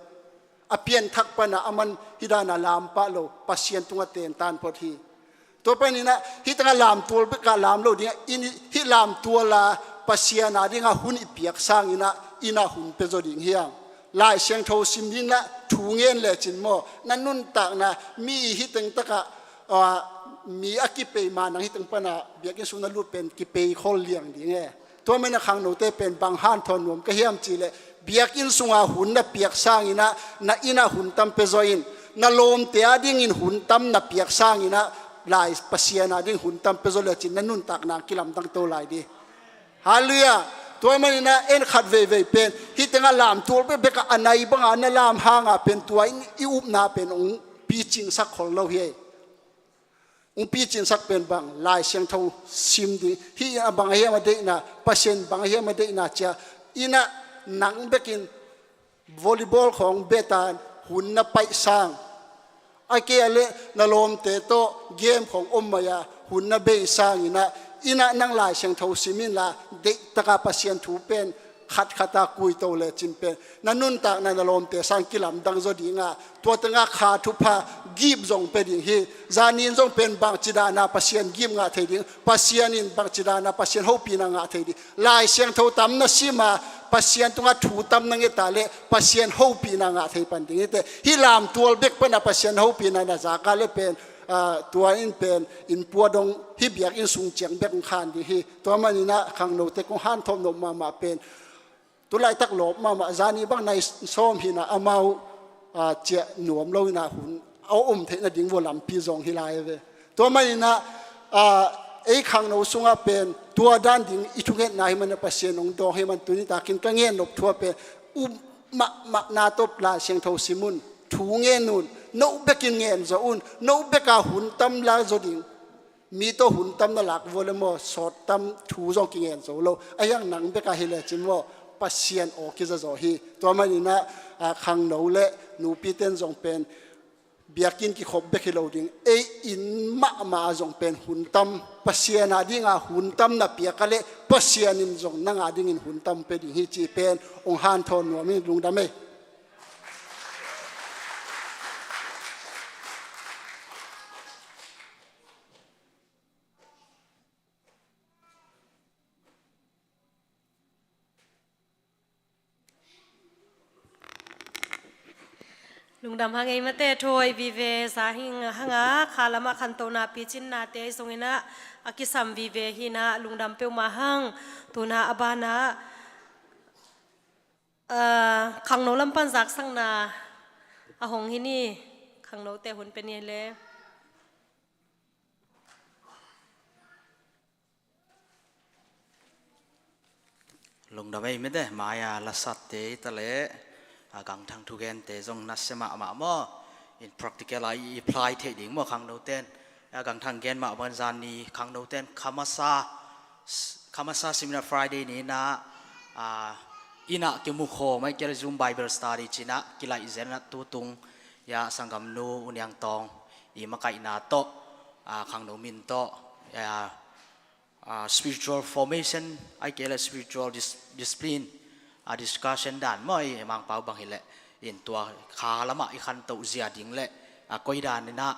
A pianthak pana aman hih dana lam pah lo, Pasian tungah tentan phot hi. Tua panin ah hih tengah lamtual bekah lam lo dingah, in, hih lamtual a Pasian a dingah hun i piak sangin ah inn ah hun pia zaw ding hi hang. Lai Siangtho sim dingin ah thu ngen lecin maw, na nuntakna mi hih teng takah, ah, mi a kipei ma nang hih teng pana biakinn sung na lut pen kipei khol liang ding e. Tua manin ah khangnote pen bang hanthawn nuam ka hiam cih leh, biakinn sunga hun na piak sangin ah na inn ah hun tam pia zaw in, na lawmte a dingin hun tam na piak sangin ah Lai Pasian a ding hun tam pia zaw lecin na nuntakna kilamdang to lai ding. Halleluiah. Tua manin ah en khat veivei pen hih tengah lamtual bekbek a, a nai banga na lam hanga pen tua in i upna pen hong picingsak khol lo hi. Hong picingsak pen bang, Lai Siangtho sim ding. Hih a bang a hiam a deihna, Pasian bang a hiam a deihna ci-a, inn ah nang bekin volleyball khawng betan hun na paih sang, a kei a le na lawmte tawh game khawng om mai a hun na bei sanginah, innah nang Lai Siangtho sim inla, deihtaka Pasian thu pen khatkhat a kuito lecin pen na nuntakna na lawmte sang kilamdang zaw dinga, tua tengah kha thupha gip zong pia ding hi. Zanin zong pen bangci dana Pasian gip ngah thei ding, Pasian in bangci dana Pasian hopihna ngah thei ding. Lai Siangtho tam na sima, Pasian tungah thu tam na ngeta le Pasian hopihna ngah thei pan ding hite. Hih lamtual bek pana Pasian hopihna na zaka le pen, ah, tua in pen in pua dong hih biakinn sung ciang bek khan ding hi. Tua maninah khangnote kong hanthawm nop mahmah pen, tulaitak lawp mahmah, zani bang nai sawm hinah amau, ah, ciah nuam lo inah hun a om theih nading vua lampi zong hi lai ve. Tua maninah, ah, ei khangno sungah pen tua dan ding i thungetna hi mana Pasian hong dawng hi man, tuni takin ka ngen nop thua pen um mahmah na tawp Lai Siangtho sim un, thu ngen un, no bekin ngen zaw un, no beka hun tam la zaw ding. Mi tawh hun tam na lak vua le maw, sawt tam thu zong kingen zo lo. A hiang nang beka hi lecin maw, Pasian aw kiza zaw hi. Tua maninah, ah, khangno le nupiten zong pen biakinn kikhop bek hi lo ding, ei inn mahmah zong pen hun tam, Pasian a dinga hun tam na piaka le Pasian in zong nanga dingin hun tam pe ding hi cih pen hong hanthawn nuam in, lungdam ei. Lungdam hang ei mate, thu hoih vive za hing hanga, kha lamah khantohna picinnate zonginah a kisam vive hinah lungdam peuhmah hang. Tuna a banah, ah, khangno lampan zaksakna a hong hi ni. Khangnote hun pe ni le. Lungdam ei mete, mai-a lasatte i ta leh, a gangthang thugente zong nasia mahmah maw? In practical a i apply theih ding maw khangnoten? A gangthang gen mah bangin zan ni khangnoten khamasa, khamasa Seminar Friday ni inah, a, innah kimukhawm a, i kei leh Zoom Bible Study cinah kilaih zenah tutung, ya, sanggamnu U Niang Tawng i makaihna tawh, a, khangno min tawh, ya, ah, spiritual formation, ahih kei leh spiritual dis-, discipline, ah, discussion dan maw, i Mangpau bang hileh, in tua kha lamah i khantoh zia ding leh, ah, koi dan inah,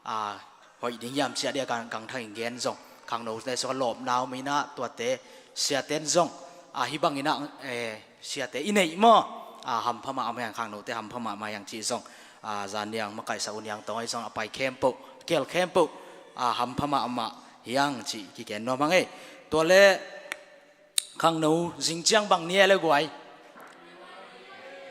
ah, hoih ding hiam cih a dia gangthang in gen zong, khangnote sungah lawpna om inah tuate siaten zong, ah, hih bang inah, eh, siate i neih maw? A, hampha mahmah hiang, khangnote hampha mahmah hiang cih zong, a, zan niang makaihsak U Niang Tawng ahi zong a pai khempeuh, kel khempeuh, a, hampha mahmah hiang cih kigen nuam hang ei. Tua leh khangno zing ciang bang ni e le guai?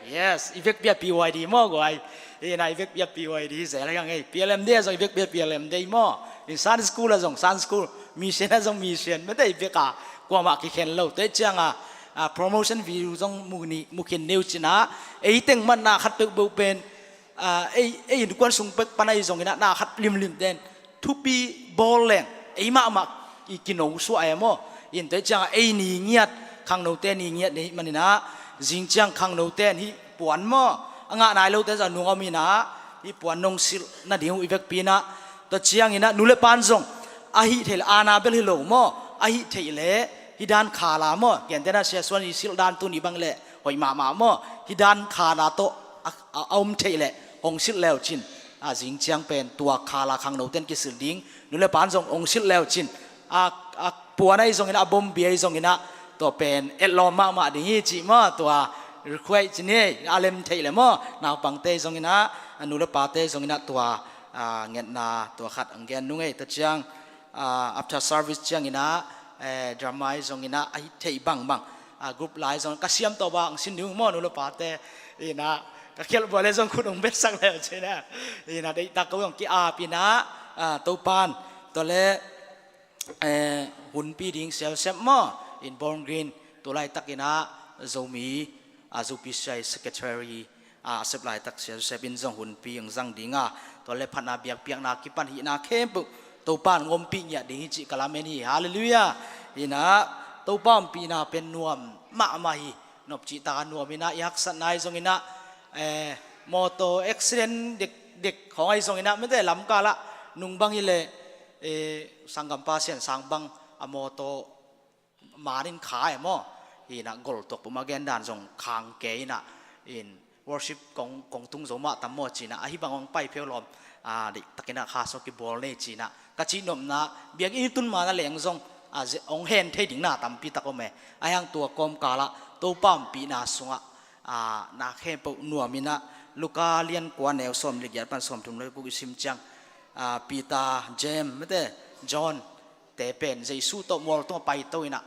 Yes, i vekpi a P Y D maw guai? Ina i vekpi a P Y D zel hiang ei. P L M D zong i vekpi a P L M D maw? In Sunday school a zong Sunday school, mission a zong mission, mete i vek a kuamah kikhen lo. Tua ciang a, a, promotion video zong mu ni, mu khin ni uh cinah, ei teng mah na khat peuhpeuh pen, a, ei, ei innkuan sung pek pan ahi zong inah na khat limlim ten thupi bawl leng ei mahmah i kino suah e maw? In tua ciang a ei ni ngiat, khangnote ni ngiat ni hih man inah, zing ciang khangnote in hih puan maw, a ngah nai lote zong a nung om inah, hih puan nong silh nading uh i vekpi inah, tua ciang inah nu le pan zong ahih theih leh, ana bel hi lo maw, ahih theih leh hih dan khala maw, gentehna Sia Suan i silh dan tuni bang leh hoih mahmah maw, hih dan khala tawh a, a, a om theih leh hong silh leu cin, a, zing ciang pen tua khala khangnoten kisilh ding, nu le pan zong hong silh leu cin, a, a puan ahi zong inah, a bombi ahi zong inah, tua pen etlawm mahmah ding hi cih maw, tua request cin hi, a lem theih leh maw, naupangte zong inah, a nu le pate zong inah tua, a, ngetna tua khat hong gen nung ei. Tua ciang, a, after service ciang inah, eh, drama ahi zong inah, ahih theih bangbang, a, group lai zong ka siam tawh bang sin ding uh maw, nu le pate inah, ka khialh buai leh zong khut hong betsak leu cinah, inah deihtak ko zong ki-ap inah, a, Topan, tua leh, eh, hunpi ding Sia Joseph maw, in Born Green, tu laitak inah Zomi, a, Zopi C I Secretary, a, a sep laitak Sia Joseph in zong hunpi hong zang ding a, tua leh phatna biakpiakna kipan hihna khempeuh Topan hong ompih ngiat ding hi cih ka lamen hi. Halleluiah. Inah Topa ompihna pen nuam mahmah hi. nopcih taka nuam inah i haksatna ahi zong inah, eh, mawtaw accident dekdek khawng ahi zong inah mete lamkalah nung bang hileh, eh, sanggampa Sian Sang bang a mawtaw manin kha e maw? Inah goltuak puma gendan zong khang ke inah in worship kong, kong tung zo mah tam maw cinah ahi bang hong pai pheu lawm, a, deihtakinah kha sawk kibawl nei cinah ka cihnopna biakinn i tun mana leng zong, a, ze-, hong hen thei ding na tampi tak om e. Ahi hang tua kawmkalah Topa ompihna sungah, a, na khempeuh nuam inah Luka lian kua neu sawm le giat pan sawm thum le guk i sim ciang, a, Peter, James, mete John te pen Jesu tawh mual tungah paito inah,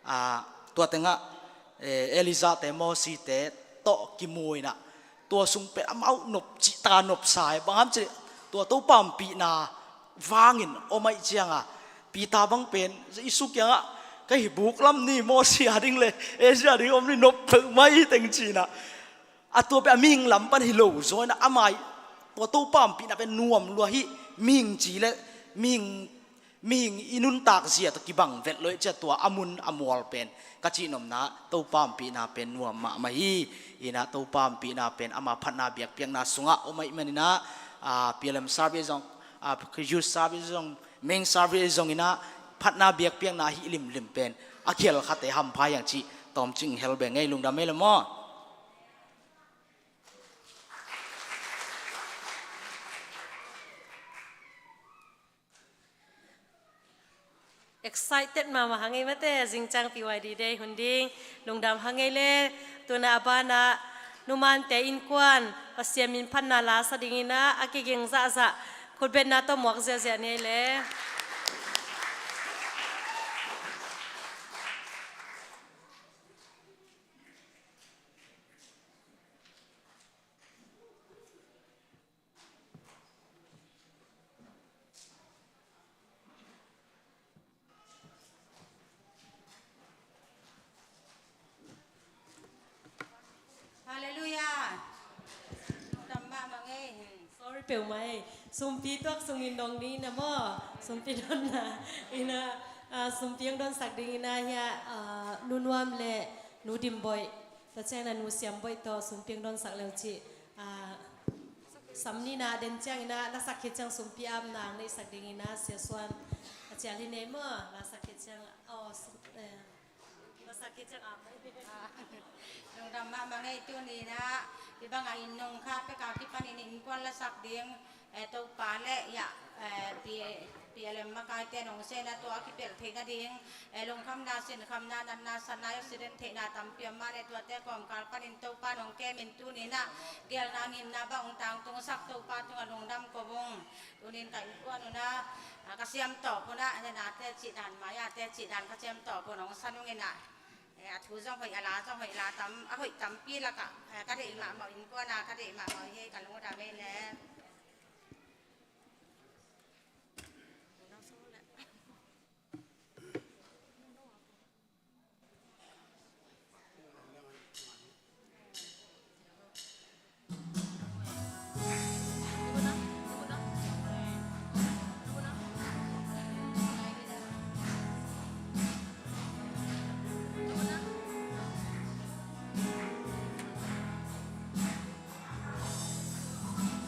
a, tua tengah, eh, Elijah te, Mosi te tawh kimu inah tua sung pen amau nopcih taka nopsa e. Bang ham cih leh tua Topa ompihna vangin om ahih cianga Peter bang pen Jesu kiangah ka hi buk lam ni, Mosi a ding le Elijah a ding om ni, nop peuhmah hi teng cinah a tua pen a mihing lam pan hi lo zaw inah amah tua Topa ompihna pen nuam lua hi. Mihing ci le mihing, mihing i nuntak zia tawh kibang vet lo ih cia tua a mun a mual pen ka cihnopna Topa ompihna pen nuam mahmah hi. Inah Topa ompihna pen ama phatna biakpiakna sungah om ahih maninah, a, P L M service zong, a, youth service zong, main service zong inah phatna biakpiakna hi limlim pen a khial khate hampha hiang cih tawmcing hel beng ei. Lungdam ei le maw? Excited mahmah hang ei mate, zingciang P Y D Day hun ding. Lungdam hang ei le. Tuna a banah numante innkuan Pasian min phatna la sa dinginah a kiging zahzah khutbetna tawh muak ziahziah ni ei le. Halleluiah. Lungdam mahmah ngei. Sorry peuhmah ei. Sumpi tuak sungin dong ding ina maw? Sumpi donna ina, ah, sumpi ang donsak ding ina hia, ah, Nu Nuam le Nu Dim Boih, tua ciangina Nu Siam Boih tawh sumpi ang donsak leu cih, ah, sam nina den ciangina lasak khit ciang sumpi apna ang neihsak ding ina Sia Suan a cial hi nei maw? Lasak khit ciang, aw, sum-, eh, Lungdam mahmah ngei. Tuni-in ah hih bangah inn nong khah pek a kipanin innkuan lasak ding, eh, Topa le hiah, eh, P-, P L M makaite nong sehna tua a kipelh theih nading, eh, lungkhamna, sinkhamna, natna, satna, accident theihna tampi om mah leh tuate kawmkal panin Topa nong kemin tuni-in ah geelna ngimna bang hong tangtungsak Topa tungah lungdam ko ung. Tuni-in ka innkuan un ah, ah, ka siam tawp un ah, nate cih dan, mai-ate cih dan ka siam tawp un hong san ung in ah, eh, a thu zong hoih, a la zong hoih, la tam, a hoih tampi lakah, eh, ka deih mahmah uh, innkuan ah ka deih mahmah uh hi, ka lungdam ei le.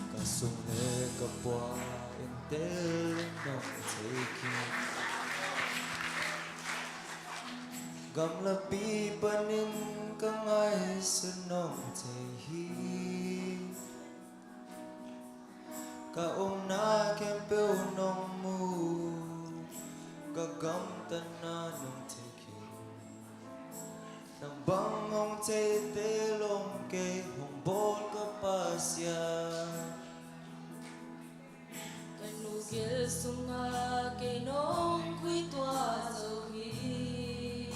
Ka sung le ka pua in tel nong thei khin. Gamlapi panin ka ngaihsun nong thei hi. Ka omna khempeuh nong mu, ka gamtatna nong thei khin. Nang bang hong theite lawm kei, hong bawl ka Pasian. Ka nu gil sungah kei nong khui tua zo hi.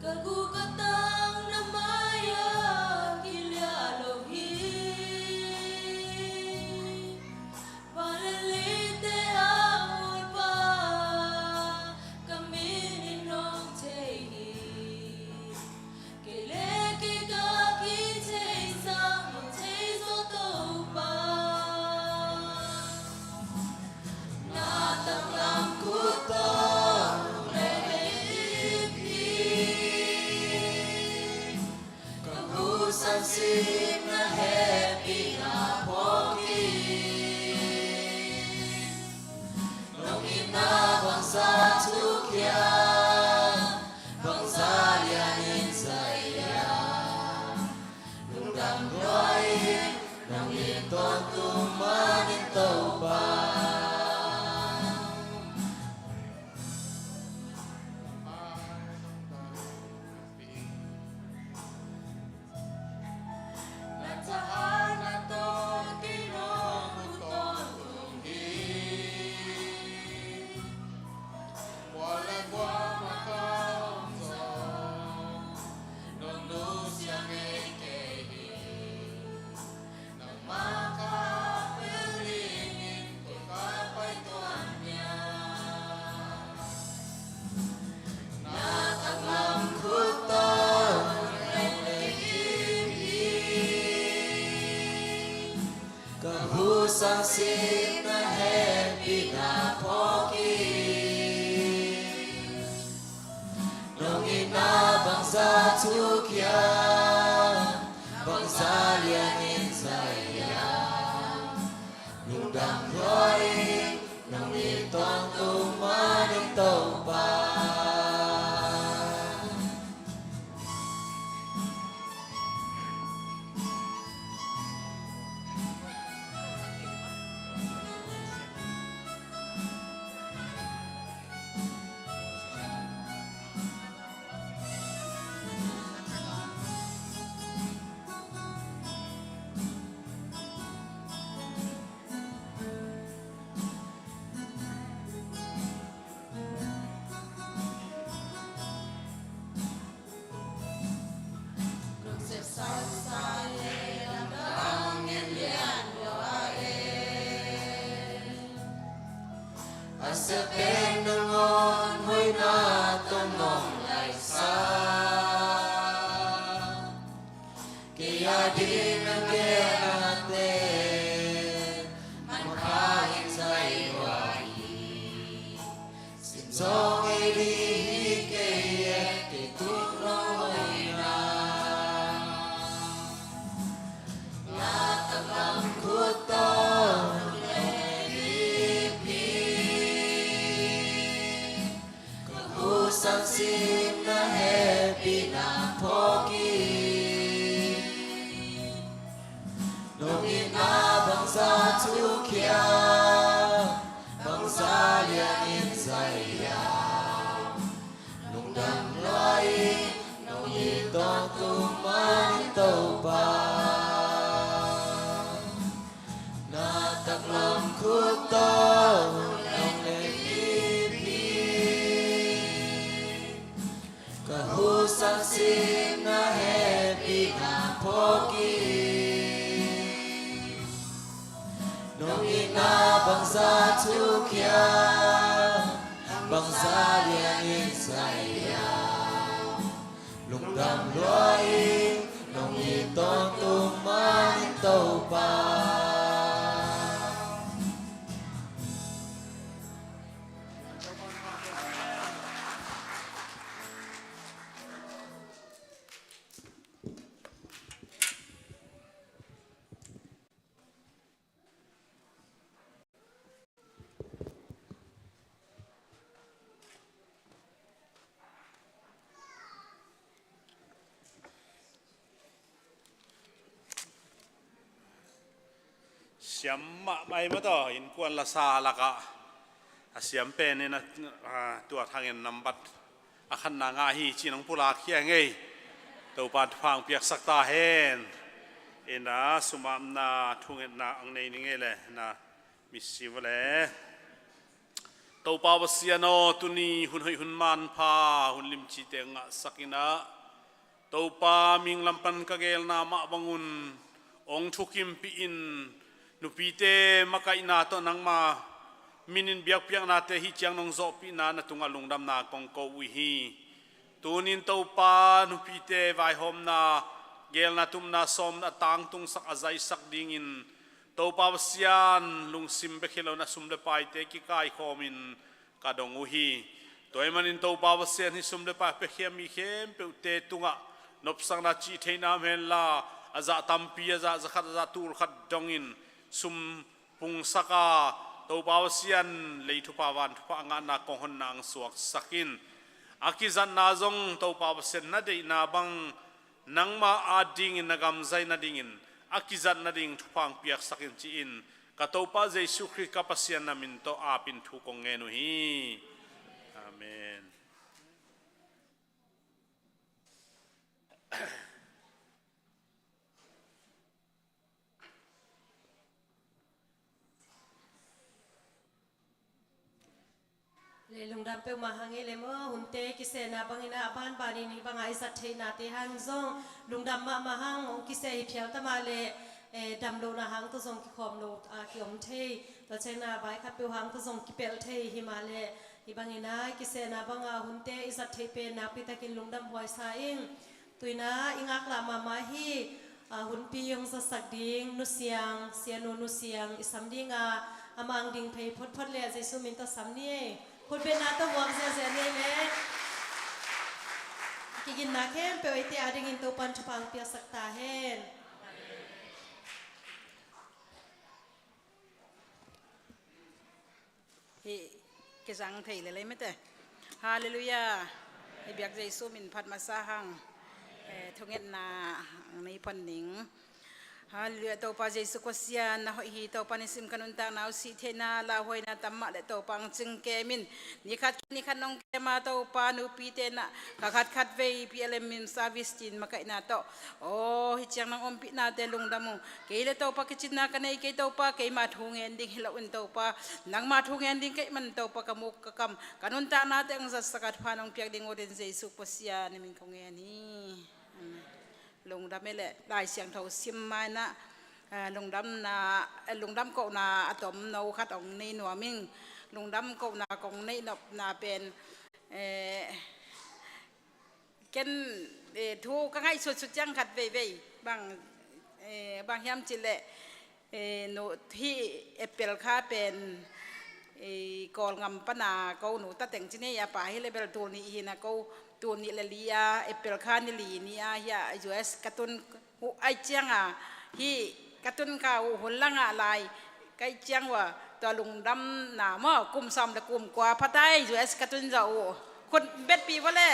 Ka gu ka tang na mai-ah kiliah lo hi. Pa le leite a mualpa ka min in nong thei hi. Kei le kei ka kitheisak singna hehpihna phawk in. Nong itna bangzah thukhia, bangzah lianin zai hiam. Lungdam lua in, nong it tawntung man in Topa. Ka husang sitna hehpihna phawk in. Nong itna bangzah thukhia, bangzah lianin zai hiam. Lungdam lua in, nong it tawntung man in Topa. A sia pen nangawn hoihna tawh nong laihsak. Kei a ding na genate, man kha in zai hua hi. Sim zaw ngei ding hi kei e, kei tung lo hoihna. Na taklam khut tawh nong leh dip hi. Ka husang sitna hehpihna phawk in. Nong itna bangzah thukhia, bangzah lianin zai hiam. Lungdam lua in, nong it tawntung man in Topa. Na taklam khut tawh nong leh dip hi. Ka husang sitna hehpihna phawk in. Nong itna bangzah thukhia, bangzah lianin zai hiam. Lungdam lua in, nong it tawntung man in Topa. Siam mahmah ei mataw, innkuan lasa lakah a siam pen in a, a, tua thangin nambat a khatna ngah hi ci-in hong pulak hi a ngei. Topa thupha hong piaksak ta hen. Ina sumapna thungetna ang nei ni ngei le na misi va le. Topa Pasian aw, tuni hun hoih hun manpha hun limcite ngahsak ina Topa mihing lam pan ka gelna mah bangun hong thukimpih in, nupite makaihna tawh nangma min in biakpiaknate hih ciang nong zawhpihna na tungah lungdamna kong ko uh hi. Tunin Topa nupite vaihawmna, gelna tumna sawmna a tangtungsak a zaisak dingin Topa Pasian lungsim bek hi lo na sum le paite kikaikhawmin ka dong uh hi. Tua ahih manin Topa Pasian hih sum le pai a piakhia mi khempeuhte tungah nopsakna cih theihna om henla, a zah tampi, a zah zakhat, a zah tulkhat dongin sum pungsak a, Topa Pasian, lei thupha van thupha ngahna kong honna ang suaksak in. A kizatna zong Topa Pasian na deihna bang nangma adingin na gamzai nadingin a kizat nading thupha ang piaksak in ci-in ka Topa Jesu Khrist ka Pasian na min tawh apin thu kong ngen uh hi. Amen. Le lungdam peuhmah hang ei le maw, hunte kisehna bangin ah a banbanin hih bangah i zat theihnate hang zong lungdam mahmah hang. Hong kiseh hi phial ta mah le, eh, damlohna hang tawh zong kikhawm lo a kiom thei. Tua ciangin ah vai khat peuh hang tawh zong kipelh thei hi mah le, hih bangin ah kisehna bangah hunte i zat theih pen nakpi takin lungdam huai sa ing. Tu-in ah i ngaklah mahmah hi. A, hunpi hong zatsak ding Nu Siang, Sianu Nu Siang i sam ding a, amah ang ding phei photphot le Jesu min tawh sam ni ei. Khutbetna tawh muak ziahziah ni ei le. Kiginna khempeuh eite adingin Topan thupha ang piaksak ta hen. Hih kizang thei lelei mete. Halleluiah. I biak Jesu min phat masa hang. Eh, thungetna ang nei pan ning. Halleluiah. Topa Jesu Khawsia, na hoih hi. Topa, nisim ka nuntakna uh sih theihna lauhuaina tam mah le Topa ang cing kem in. Nikhat nikhat nong kem a Topa, nupite na ka khatkhat vei P L M min service tin makaihna tawh. Aw, hih ciang nang ompihnate lungdam uh. Kei le Topa kicinna ka nei kei Topa, keima thu ngen ding hi loin Topa, nangma thu ngen ding ka hih man Topa, ka muk ka kam, ka nuntaknate ang zatsak a thupha nong piak ding uh din Jesu Pasian na min kong ngen hi. Amen. Lungdam e le, Lai Siangtho sim mai na, eh, lungdamna, eh, lungdam kohna a tomno khat ong nei nuam ing. Lungdam kohna kong nei nopna pen, eh, ken, eh, thu ka ngaihsutsut ciang khat veivei bang, eh, bang hiam cih leh, eh, no, hih April kha pen, eh, Kawlngam pana ko nu ta teng ci ni a, pa hi le bel tul nih hi na ko, tul nih le li a, April kha ni li ni a, hih a U S ka tun uh ahih ciangin, hih ka tun kha uh hun langah lai ka hih ciang uh a, tua lungdamna maw, kum sawm le kum kua pha ta ei, U S ka tun zawh uh. Khut betpih vua le.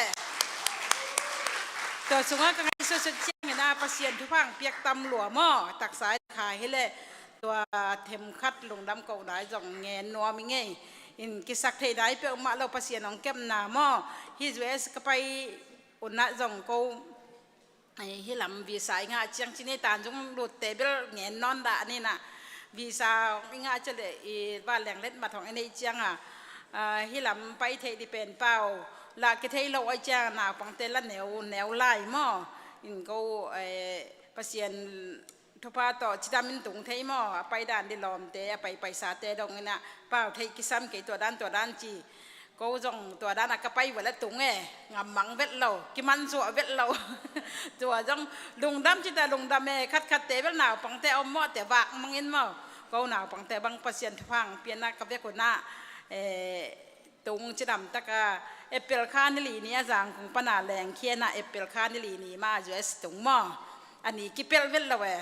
Tua sungah ka ngaihsutsut ciangin ah Pasian thupha ang piak tam lua maw, taksa kha hi le, tua themkhat lungdam kohna zong ngen nuam ing ei. In kisak theihna hi peuhmah lo, Pasian hong kepna maw. Hih U S ka pai un ah zong ko, eh, hih lam visa i ngah ciang ci ni, Tanjung lutte bel ngen nawn dah ni na. Visa hong i ngah ciang le i vanleng letmat hong i neih ciangin, ah, hih lam pai theih ding pen pau lah kithei lo ahih ciangin naupangte la neu neu lai maw. In ko, eh, Pasian thupha tawh cidam in tung thei maw, a paidan ding lawmte, a pai paisate dong in ah pau theih kisam kei, tua dan tua dan ci. Ko zong tua dan a ka pai vel a tung e, ngam mang vet lo, kimansuah vet lo. Tua zong lungdam ci ta lungdam e, khatkhatte vel naupangte om mawh te vak mang in maw. Ko naupangte bang Pasian thupha ang piakna ka vek un ah, eh, tung cidam tak a, April kha ni li ni a Zangkung pana lengkhia in ah April kha ni li ni mah U S tung maw. A ni kipelh vet lo e.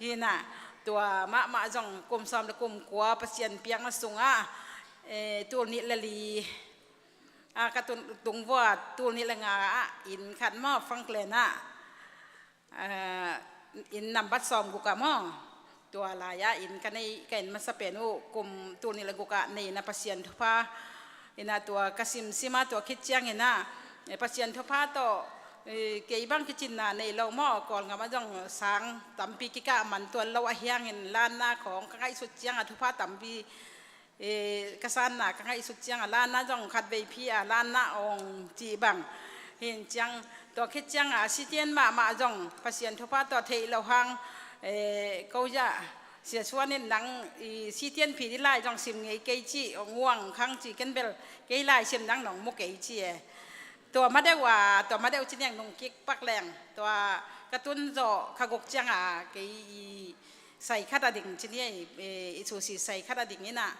Hi na, tua mahmah zong kum sawm le kum kua Pasian piakna sungah, eh, tul nih le li, ah, ka tung, tung vua, tul nih le nga ah inn khat maw, Franklin ah, ah, inn nambat sawm guk ah maw. Tua lai-ah inn ka nei, ka inn masa pen uh kum tul nih le guk ah nei na, Pasian thupha. In ah tua ka simsim a, tua khit ciangin ah, eh, Pasian thupha tawh, eh, kei bang kicinna nei lo maw, Kawlngam ah zong sang tampi kikah man tuan lo ahih hangin, lanna khawng ka ngaihsut ciangin thupha tampi, eh, ka sanna ka ngaihsut ciangin lanna zong khat vei phi a, lanna ong cih bang. Hi in ciang, tua khit ciangin a sitian mahmah zong Pasian thupha tawh theih loh hang, eh, ko zah, Sia Suan in nang i sitian phi ding lai zong sim ngei kei ci, ong uang khang ci, ken bel kei lai sim nang nong mu kei ci e. Tua ma deuh a, tua ma deuh ci ni ang nung kik pak leng. Tua ka tun zawh kha guk ciangin kei i sai khat a ding ci ni, eh, i susi sai khat a ding in ah.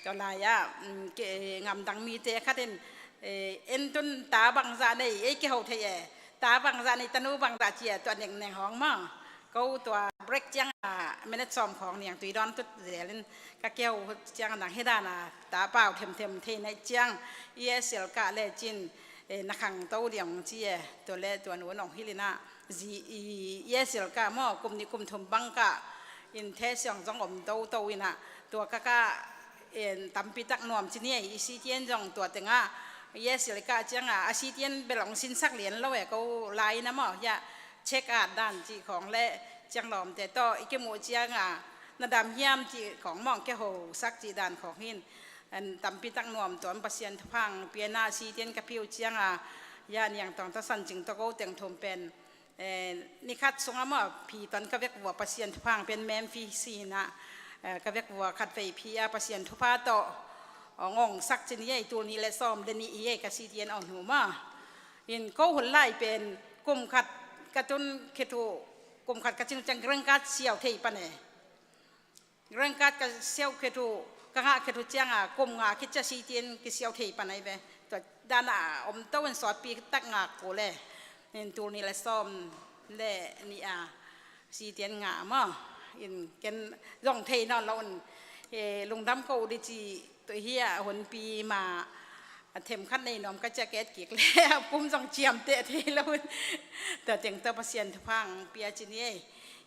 Tua lai-ah, mm, ke, eh, ngamdang mite khat in, eh, en tun ta bangzah nei, ei kiho thei e. Ta bangzah nei, tanu bangzah ci e, tua nengneng hawng maw. Ko tua break ciang a minute sawm khawng niang tui dawn tut zelin ka keu ciang nang hi dan a ta pau themthem thei naih ciang, i esil kah le cin, eh, na khang to diang ci e, tua le tua nu nong hilina zi i esil kah maw, kum nih kum thum bang kah in the siang zong om to to ina, tua ka kah en tampi tak nuam ci ni e, i sitian zong tua tengah i esil kah ciang a, a sitian bel ong sinsak lian lo e, ko lai na maw, ya check at dan cih khawng le ciang lawmte tawh i kimuh ciang a, na dam hiam cih khawng mawng ke ho sak cih dan khawng hin, en tampi tak nuam tuam Pasian thupha ong pia na, sitian ka piu ciang a, ya niang tawng ta san cing tawh ko teng thum pen, eh, ni khat sung a maw phi tuan ka vek vua Pasian thupha ong pia, mem phi si na, eh, ka vek vua khat vei phi a Pasian thupha tawh ong ong sak ci ni e, tul nih le sawm le nih hi e ka sitian ong nu maw. In ko hun lai pen kum khat ka tun khit uh, kum khat ka cing ciang green card siau thei pan e. Green card ka siau khit uh, ka ngah khit uh ciang a kum nga khit cia sitian kisiau thei pan ai ve. Tua dan a om to in sawtpi tak ngak ko le, in tul nih le sawm le nih a sitian ngah maw. In ken zong thei nawn lo in, eh, lungdam ko di ci, tua hi a hunpi ma a themkhat nei nuam ka cia ket kik le a pum zong ciamteh thei lo in, tua teng tawh Pasian thupha ong pia ci ni e.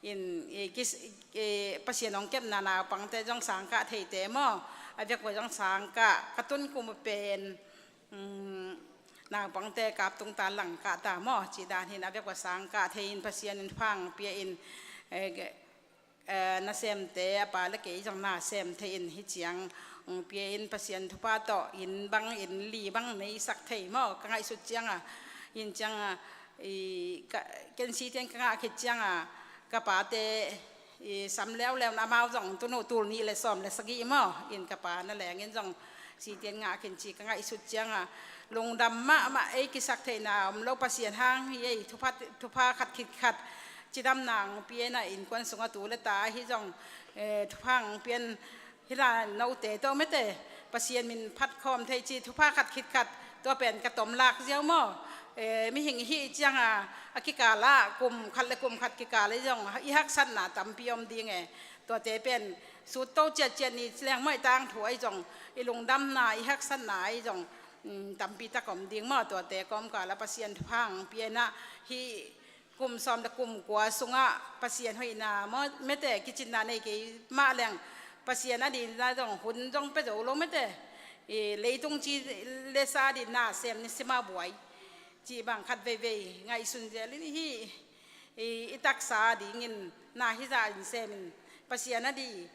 In, eh, kis, eh, Pasian ong kepna naupangte zong sangkah theite maw, a vek vua zong sangkah, ka tun kum a pen, um, naupangte kap tung ta lang kah ta maw, ci dan hin a vek vua sangkah thei in Pasian in thupha ong pia in, eh, eh, nasemte a pa le kei zong nasem thei in hi ciang ong pia in Pasian thupha tawh inn bang inn li bang nei sak thei maw, ka ngaihsut ciang a, in ciang a, i, ka, ken sitian ka ngah khit ciang a, ka pate i sam leuleu na, amau zong tun uh tul nih le sawm le sagih maw, in ka pa na leng in zong sitian ngah khin ci ka ngaihsut ciang a, lungdam mahmah, ei kisak theihna om lo Pasian hang hi ei, thupha, thupha khat khit khat cidamna ong pia na, innkuan sung a tu le ta ahi zong, eh, thupha ong pia in, hi la note tawh mete Pasian min phat khawm thei ci, thupha khat khit khat, tua pen ka tom lak ziau maw. Eh, mihing i hih ciang a, a kikal ah kum khat le kum khat kikal ahi zong i haksatna tampi om ding e. Tuate pen sut to ciatciat ni ci leng maw, i tangthu ahi zong, i lungdamna, i haksatna ahi zong, mm, tampi tak om ding maw. Tuate kawmkal ah Pasian thupha ong pia na, hih kum sawm le kum kua sungah Pasian hoihna maw, mete kicinna nei kei mah leng, Pasian a ding na zong hun zong pia zo lo mete, i leitung ci le sa ding na sem ni sima buai cih bang khat veivei ngaihsun zel in, hih i, i taksa dingin na hi zah in sem in, Pasian a ding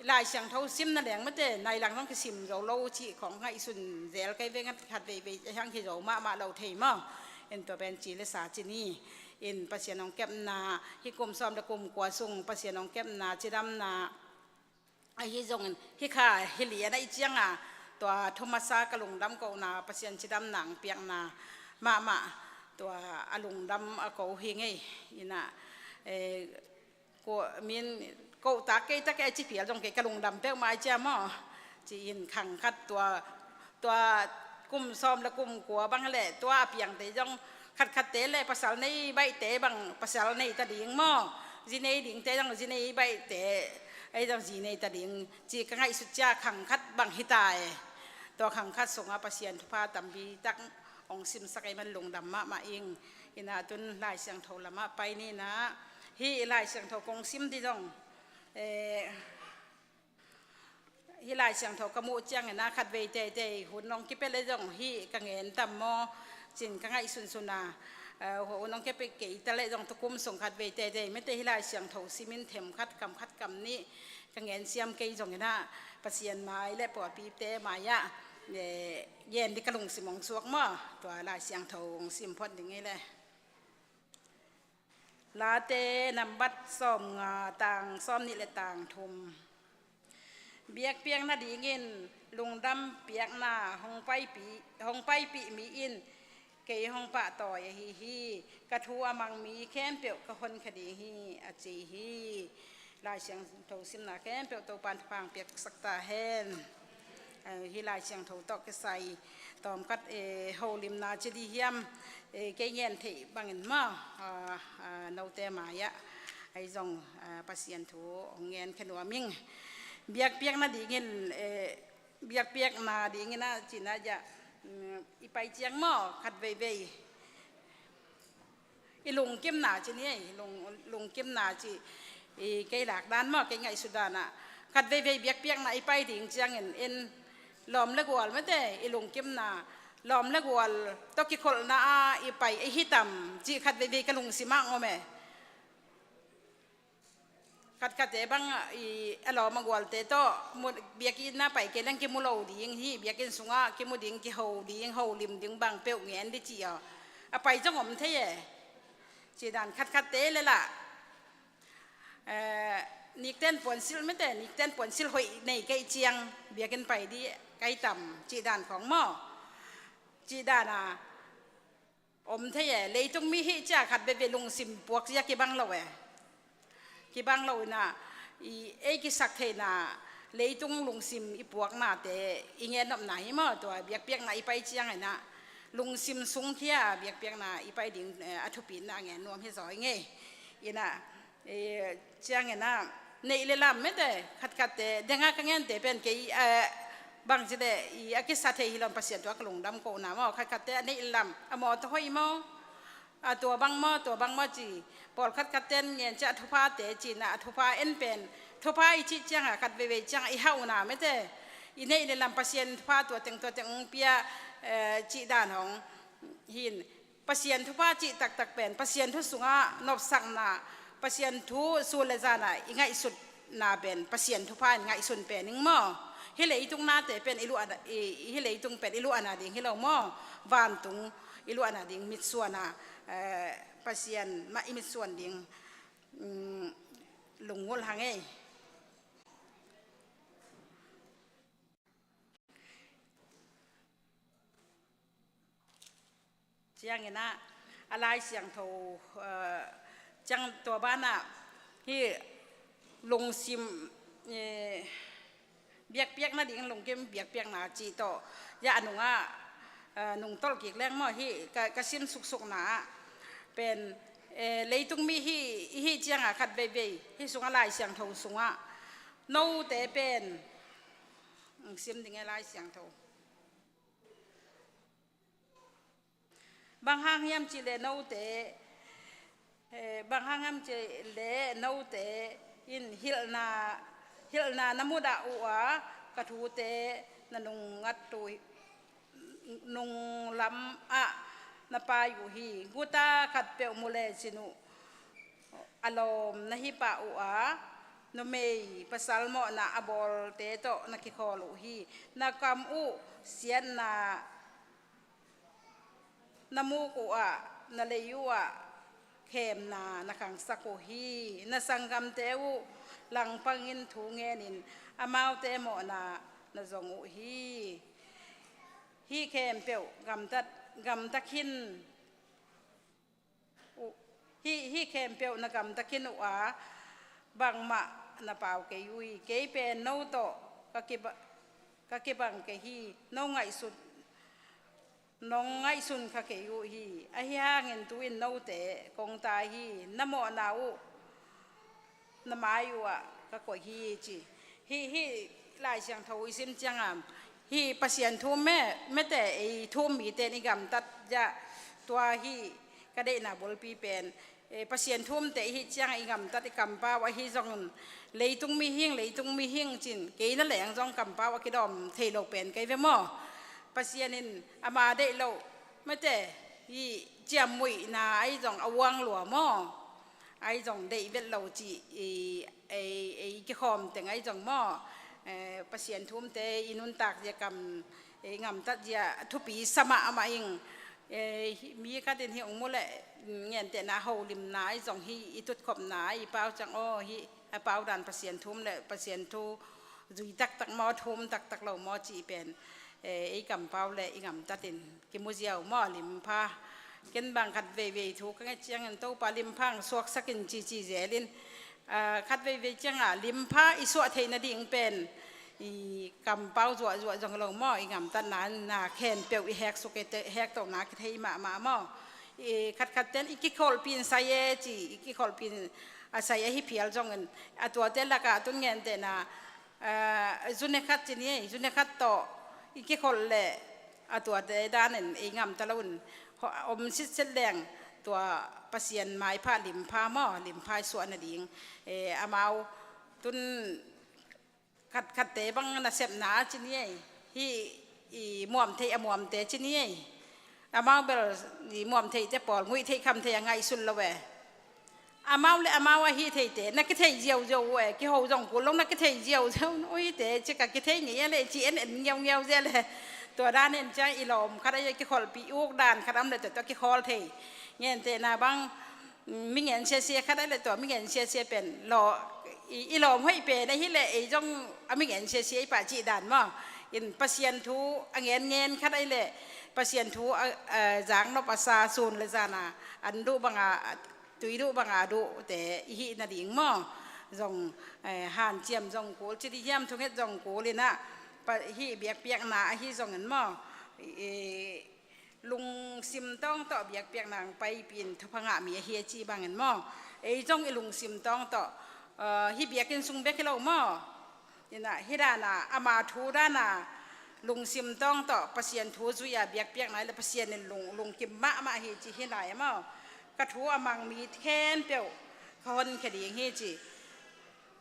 Lai Siangtho simna leng mete nai lang zong kisim zo lo cih khawng ngaihsun zel kei ve ngat, khat veivei a hiang hi zo mahmah lo thei maw. In tua pen ci le sa ci ni. In Pasian ong kepna, hih kum sawm le kum kua sung Pasian ong kepna cidamna ahi zongin, hih kha hi lian a i ciang a, tua thu masa ka lungdam kohna, Pasian cidamna ong piakna mahmah, tua a lungdam a ko hi ngei. Ina, eh, ko min, ko tak kei tak kei a ci pial zong kei ka lungdam peuhmah a i cia maw. Ci-in khang khat tua, tua kum sawm le kum kua bang le tua a piangte zong khatkhatte le pasal nei baihte bang pasal nei ta ding maw, zi nei dingte zong zi nei baihte ei zong zi nei ta ding ci ka ngaihsut cia khang khat bang hi ta e. Tua khang khat sungah Pasian thupha tampi tak ong simsak ei man lungdam mahmah ing. Ina tun Lai Siangtho lamah pai ni na, hih Lai Siangtho kong sim di zong, eh, hih Lai Siangtho ka muh ciangin a khatvei teitei hun ong kipia le zong hih ka ngen tam maw, cin ka ngaihsunsun a, eh, hun ong kipia kei ta le zong tukum sung khatvei teitei mete hih Lai Siangtho simin them khat kam khat kam nih ka ngen siam kei zongin a, Pasian mai le pawlpite mai-ah, eh, gen di ka lungsim ong suak maw, tua Lai Siangtho ong sim phot ding hi le. Late nambat sawmnga, tang sawmnih le tang thum. Biakpiakna dingin lungdam piakna hong paipih, hong paipih mi in kei hong pahtawi ahi hi. Ka thu a mang mi khempeuh ka honkhia ding hi, a ci hi. Lai Siangtho simna khempeuh Topa'n thupha ong piaksak ta hen. Eh, hih Lai Siangtho tawh kisai tawmkhat, eh, holimna ci di hiam, eh, kei ngen theih bangin maw, ah, ah, note mai-ah, Ahi zong, ah, Pasian thu hong ngen khe nuam ing. Biakpiakna dingin, eh, biakpiakna dingin ah, cina ja, mm, i pai ciang maw, khat veivei i lungkimna ci ni ei, lung, lungkimna ci, i kei lak dan maw, kei ngaihsut dan ah, khat veivei biakpiakna i pai ding ciangin, in lawm le gual mate, i lungkimna, lawm le gual tawh kikholhna ah i pai i hi tam cih khat veivei ka lungsim ah om e. Khatkhatte bang, i, a lawm a gualte tawh mu, biakinn ah pai kei leng kimu lo ding hi, biakinn sungah kimu ding, kiho ding, holim ding bang peuh ngen dih ci aw. A pai zong om thei e. Cih dan khatkhatte le lah, eh, nikten puansilh mate, nikten puansilh hoih nei kei ciang biakinn pai dih ka hi tam cih dan khawng maw. Cih dan a om thei e, leitung mi hih ciang khat veivei lungsim puakzia kibang lo e. Kibang lo in ah, i, ei kisak theihna, leitung lungsim i puaknate i ngen nopna hi maw, tua biakpiakna i pai ciangin ah, lungsim sungkhia biakpiakna i pai ding, eh, a thupina a ngen nuam hi zaw i ngei. In ah, eh, ciangin ah, neih le lam mate, khatkhatte, denga ka ngente pen kei, eh, bangci le, i, a kisa thei hi lo in Pasian thu ah ka lungdam kohna maw, khatkhatte, a neih le lam, a mawtaw hoih maw, a tua bang maw, tua bang maw ci, pawlkhat khatten ngen ciang a thuphate cihna, a thupha en pen, thupha i cih ciangah, khat veivei ciangah i hauhna mate, i neih le lam Pasian thupha tua teng, tua teng hong pia, eh, cih dan hong hi in, Pasian thupha cih taktak pen, Pasian thu sungah nopsakna, Pasian thu sun le zanah i ngaihsutna pen, Pasian thupha in ngaihsun pen ing maw. Hih leitung nate pen i luahna, i, hih leitung pen i luahna ding hi lo maw. Vantung i luahna ding mitsuana, eh, Pasian mah i mitsuan ding, mm, lunggulh hang ei. Ciangin ah, a Lai Siangtho, eh, ciang tua banah, hih lungsim, eh, biakpiakna ding lungkim biakpiakna cih tawh, ya a nungah, eh, nungtolh kik leng maw, hih ka, ka sim suksukna ah pen, eh, leitung mi hih, hih ciangah khat veivei, hih sungah Lai Siangtho sungah, note pen, sim ding e Lai Siangtho. Bang hang hiam cih leh note, eh, bang hang hiam cih leh note in hilhna, hilhna na mudah uh a, ka thute na nungngat uh, nunglam ah na pai uh hi. Guta khatpeuh mu lecin uh a lawm na hi pah uh a, numei pasal mawhna a bawlte tawh na kikhawl uh hi. Na kam uh siatna na muk uh ah, na lei uh ah khemna na khangsak uh hi. Na sanggamte uh langpangin thu ngenin amaute mawhna na zong uh hi. Hih khempeuh gamtat, gamta khin uh, hih, hih khempeuh na gamta khin uh a, bangmah na pau kei uh hi. Kei pen no tawh ka kiba-, ka kibang kei hi. No ngaihsut, nong ngaihsun kha kei uh hi. Ahi hangin tu-in note kong tai hi. Na mawhna uh na mai uh ah ka koih hi ci. Hih, hih Lai Siangtho i sim ciangah, hih Pasian thu-um mah, mate, ei thu-um mite in i gamtat zah, tua hih ka deihna bulpi pen, eh, Pasian thu-umte i hih ciangah i gamtat i kampau ahi zongin, leitung mihing, leitung mihing cin, kei na leng zong kampau a kidawm thei lo pen kei ve maw. Pasian in ama deih loh, mate, hih ciammuihna ahi zong a uang lua maw. Ahi zong deih vet lo cih, i, ei, ei kikhawm teng ahi zong maw, eh, Pasian thu-umte i nuntak zia kam, i gamtat zia thupi sa mahmah ing. Eh, hih, mi khatin hih hong mu leh, mm, ngentehna holimna ahi zong hih i tutkhopna i pau ciang aw, hih a pau dan Pasian thu-um le Pasian thu zui taktak maw, thu-um taktak lo maw cih pen, eh, ei kampau le i gamtatin kimu ziau maw, limpha. Ken bang khat veivei thu ka nget ciangin Topa limpha hong suaksak in cici zelin, ah, khat veivei ciangah limpha i suah theih nading pen i kampau zuahzuah zong lo maw, i gamtatna na khempeuh i heksuk, i te-, hektohna kithei mahmah maw. I khatkhat ten i kikholhpih in sai e ci, i kikholhpih in a sai ahi phial zongin a tuate lakah tun ngentehna, aa, zune khat ci ni ei, zune khat tawh i kikholh leh a tuate danin ei ngamta loin ho-, om sitset leng tua Pasian maipha limpha maw, limpha i suah nading. E, amau tun khatkhatte bang nasepna ci ni ei. Hih i muamtheih a muamte ci ni ei. Amau bel i muamtheihte pawl nguih theih kham thei a ngaihsun lo e. Amau le amau ahi theite na kithei ziauziau uh e, kiho zong kul lo na kithei ziauziau uh hite ci ka kithei ngei a le ci en en ngiaungiau zia le. Tua danin ciang i lawm khat a i kikholhpih uk dan khat a om le tua tua kikhawl thei. Ngentehna bang mi ngen siasia khat a le tua mi ngen siasia pen law, i, i lawm hoih pen ahi le ei zong a mi ngen siasia i pah cih dan maw. In Pasian thu a ngen ngen khat a le Pasian thu a, a, zaknop a sa sun le zana an duh banga, tui duh banga duhte i hih nading maw. Zong, eh, hanciam zong kul ci di hiam thunget zong kul inah pa, hih biakpiakna ahi zongin maw. I, lungsim tawng tawh biakpiakna ang paipih in thupha ngah mi ahi a ci bangin maw. Ei zong i lungsim tawng tawh, eh, hih biakinn sung bek hi lo maw. Inah hih dana ama thu dana lungsim tawng tawh Pasian thu zui a biakpiakna le Pasian in lung, lungkim mahmah hi ci hi lai maw. Ka thu a mang mi khempeuh ka honkhia ding hi ci.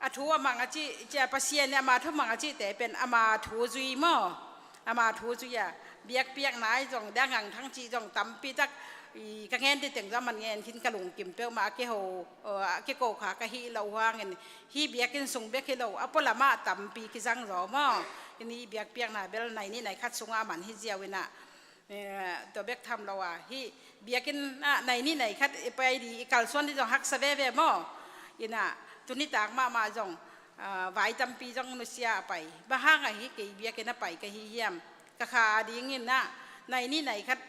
A thu a mang a cih, cia Pasian nih ama thu mang a cihte pen ama thu zui maw. Ama thu zui a biakpiakna ahi zong dia ngangthang cih zong tampi tak i ka ngen diteng zong a man ngen khin ka lungkim peuhmah a kiho, a kiko kha ka hih loh huangin hih biakinn sung bek hi lo a pualamah tampi kizang zaw maw. Ini biakpiakna bel nai nih nai khat sungah a man hi ziau inah. Eh, tua bek tham lo a hih biakinn ah nai nih nai khat i pai di i kalsuan di zong haksa veve maw. Inah tuni tak mahmah zong, ah, vai tampi zong nusia a pai. Bang hang a hih kei biakinn a pai ka hi hiam. Ka kha dingin ah nai nih nai khat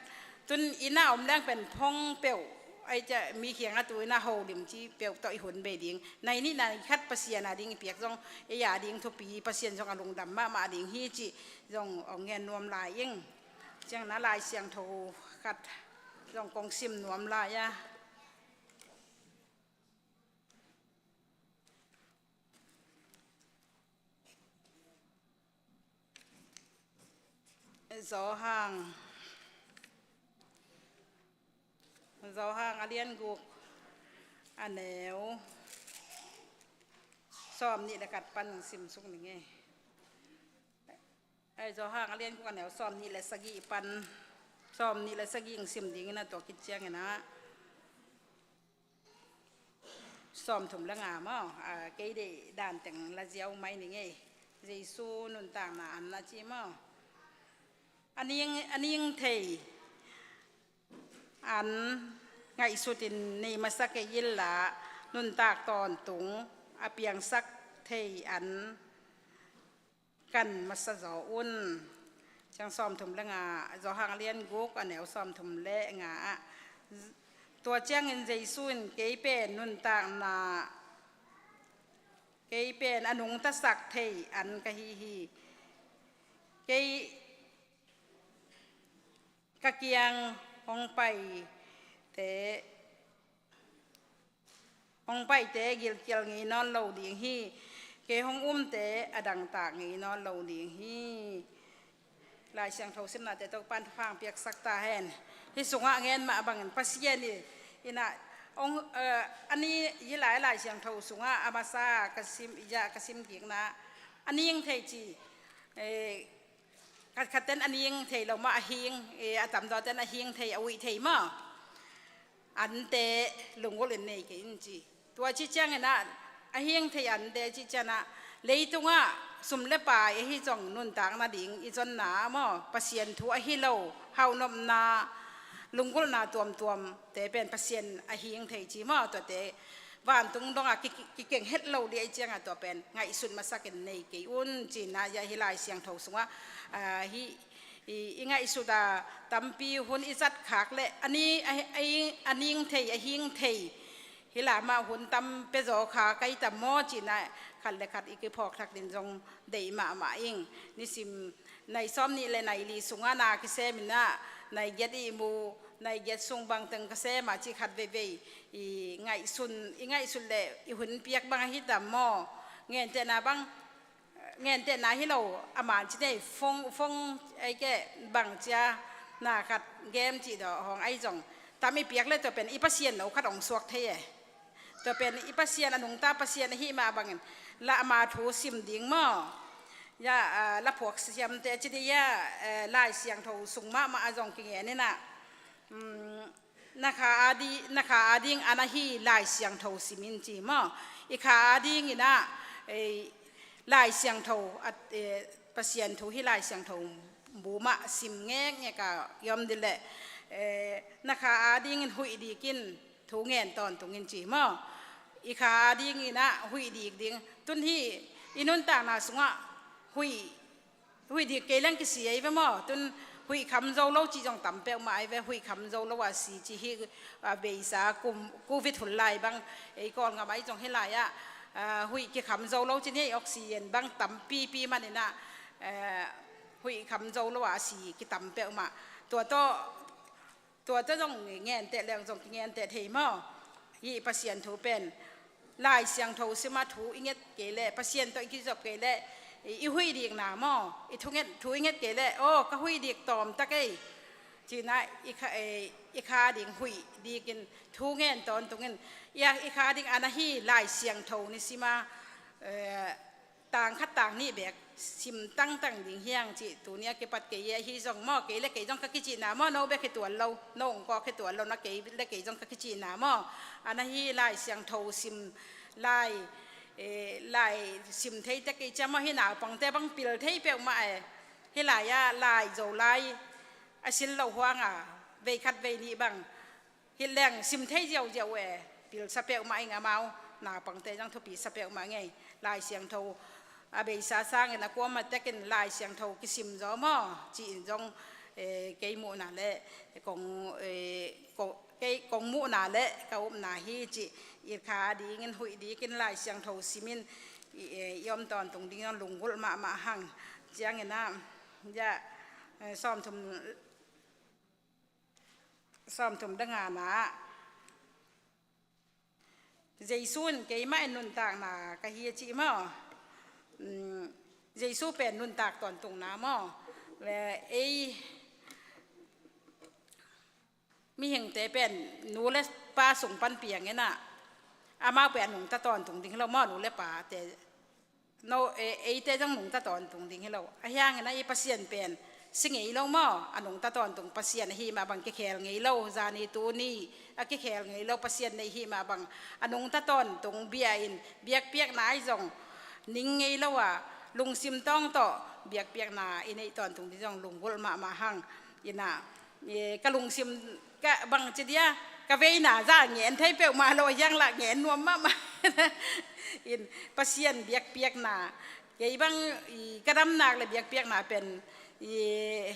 tun inn a om leng pen phong peuh. Ai cia mi khiang a tu inn a ho lim ci peuh tawh i hun bei ding. Nai nih nai khat Pasian a ding i piak zong ei a ding thupi Pasian zong a lungdam mahmah ding hi ci zong ong ngen nuam lai ing. Ciang na Lai Siangtho khat zong kong sim nuam lai a. Johan, Johan a lian guk a neu sawm nih le khat pan sim suk ning e. Ai, Johan a lian guk a neu sawm nih le sagih pan, sawm nih le sagih sim dingin a tua khit ciangin ah sawm thum le nga maw, a, kei deih dan teng la ziau mai ning ei. Jesu nuntakna an a ci maw. A ning, a ning thei an ngaihsutin nei masa kei inla nuntak tawntung a piangsak thei an kan masa zaw un. Ciang sawm thum le nga, Johan a lian guk a neu sawm thum le nga ah, tua ciangin Jesu in kei pen nuntakna, kei pen a nungtasak thei an ka hi hi. Kei ka kiang hong paite, hong paite gilkial ngei nawn lo ding hi. Kei hong umte a dangtak ngei nawn lo ding hi. Lai Siangtho simnate Topa'n thupha piaksak ta hen. Hih sungah ngen mah bangin Pasian i, inah, ong, eh, a ni hih lai Lai Siangtho sungah a masa ka sim, ya ka sim kikna a ning thei ci, eh, khatkhat ten a ning thei lo mah a hing, eh, a tamzaw ten a hing thei, a uih thei maw. Ante lunggulh in nei kei in ci. Tua ci ciangin ah a hing thei ante ci ciangin ah leitungah sum le pai ahi zong nuntak nading i zonna maw, Pasian thu ahi lo, haunopna, lunggulhna tuamtuamte pen Pasian a hing thei ci maw, tuate vantung dongah ki, ki, kikeng het lo dih ahi ciangah tua pen ngaihsut masakin nei kei un cina, ya hih Lai Siangtho sungah, ah, hih i, i ngaihsut a tampi hun i zat khak le a ni, a, a, a ning thei, a hing thei, hih lamah hun tam pia zaw kha kai tam maw cina khat le khat i kiphawk thak din zong deih mahmah ing. Nisim nai sawm nih le nai li sungah na kisem inah nai giat i mu Nai giat sung bang teng ka sem a ci khat veivei i ngaihsun, i ngaihsun le i hun piak bang ahi tam maw? Ngentehna bang, ngentehna hi lo, a man ci nei fong, fong ei ke bang cia na khat gem ci dawh hong ai zong tam i piak le tua pen i Pasian no khat hong suak thei e. Tua pen i Pasian a nungta Pasian ahi mah bangin la ama thu sim ding maw? Ya, a, la phuak siamte ci dih ya, e, Lai Siangtho sung mahmah a zong kingen inah, um, na kha a di, na kha a ding an ahi Lai Siangtho sim in ci maw? I kha a ding inah, e, Lai Siangtho a, e, Pasian thu hi Lai Siangtho bu mah sim ngekngek a i om dih leh, e, na kha a dingin huih dikin thu ngen tawntung in ci maw? I kha a dingin ah huih dik ding. Tun hi i nuntakna sungah huih, huih dik kei leng kisi ei ve maw? Tun huih kham zo lo ci zong tam peuhmah ei ve. Huih kham zo lo a si ci hi, a, beisa kum, covid hun lai bang ei Kawlngam ah i zong hi lai ah, a, huih kikham zo lo ci ni ei, oxygen bang tam pipi manin ah, a, huih kham zo lo a si kitam peuhmah. Tua tawh Tua tawh zong ngenteh leng zong kingenteh thei maw? Hih Pasian thu pen Lai Siangtho sima thu i nget kei leh, Pasian tawh i kizop kei leh, i, i huih dikna maw? I thu nget, thu i nget kei leh, aw, ka huih dik tawm tak ei. Cina i kha, e, i kha ding huih dikin thu ngen tawntungin, i, i kha ding an ahi Lai Siangtho ni sima, e, tang khat tang nih bek sim tangtang ding hiang cih tuni a kipat kei ahi zong maw, kei le kei zong ka kicihna maw, no bek hi tuan lo, no ong kawk hi tuan lo na, kei le kei zong ka kicihna maw? An ahi Lai Siangtho sim lai, e, lai sim thei tek kei cia maw, hi naupangte bang pil thei peuhmah e. Hi lai ah lai Zolai a sil loh huang a vei khat vei nih bang hi leng sim thei ziauziau e, pilsa peuhmah ing, amau naupangte zong thupi sa peuhmah ngei. Lai Siangtho a beisa sangin a kuama tekin Lai Siangtho kisim zaw maw? Ci-in zong, e, kei muhna le kong, e, ko-, kei kong muhna le ka upna hi ci. I kha dingin huih dikin Lai Siangtho simin i, e, i om tawntung ding zong lunggulh mahmah hang. Ciangin ah, ya, e, sawmthum Sawmthum le ngana ah, Jesu in keimah in nuntakna ka hi a cih maw? Um, Jesu pen nuntak tawntungna maw? Le ei mihingte pen nu le pa sung pan piang inah, amau pen a nungta tawntung ding hi lo maw, nu le pate no, e, eite zong nungta tawntung ding hi lo. Ahi hangin ah i Pasian pen si ngei lo maw? A nungta tawntung Pasian ahi mah bang kikhel ngei lo, zani tuni a kikhel ngei lo Pasian nei hi mah bang a nungta tawntung bia in biakpiakna ahi zong ning ngei lo a, lungsim tawng tawh biakpiakna i neih tawntung ding zong lunggulh mahmah hang. Inah, e, ka lungsim ka bang ci dia, ka veina za ngen thei peuhmah lo, a hiang lah ngen nuam mahmah. In Pasian biakpiakna, kei bang i ka damnak le biakpiakna pen i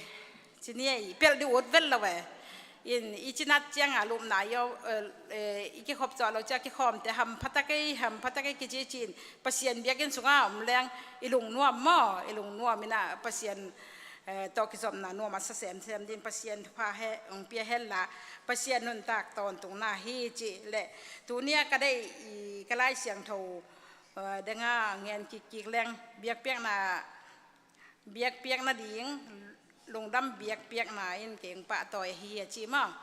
ci ni ei, pelh dih ut vet lo e. In i cinat cianga lupna i aw, e, e, i kikhop cuah lo cia kikhawmte hampha tak ei, hampha tak ei kici ci-in Pasian biakinn sunga om leng i lungnuam maw? I lungnuam inah Pasian, e, tawh kizopna nuam a sa semsem din Pasian thupha he, hong pia henla, Pasian nuntak tawntungna hi cih le, tuni a ka deih i ka Lai Siangtho, e, denga ngen kikkik leng biakpiakna, biakpiakna ding, lungdam biakpiakna in kei hong pahtawi hi a ci maw?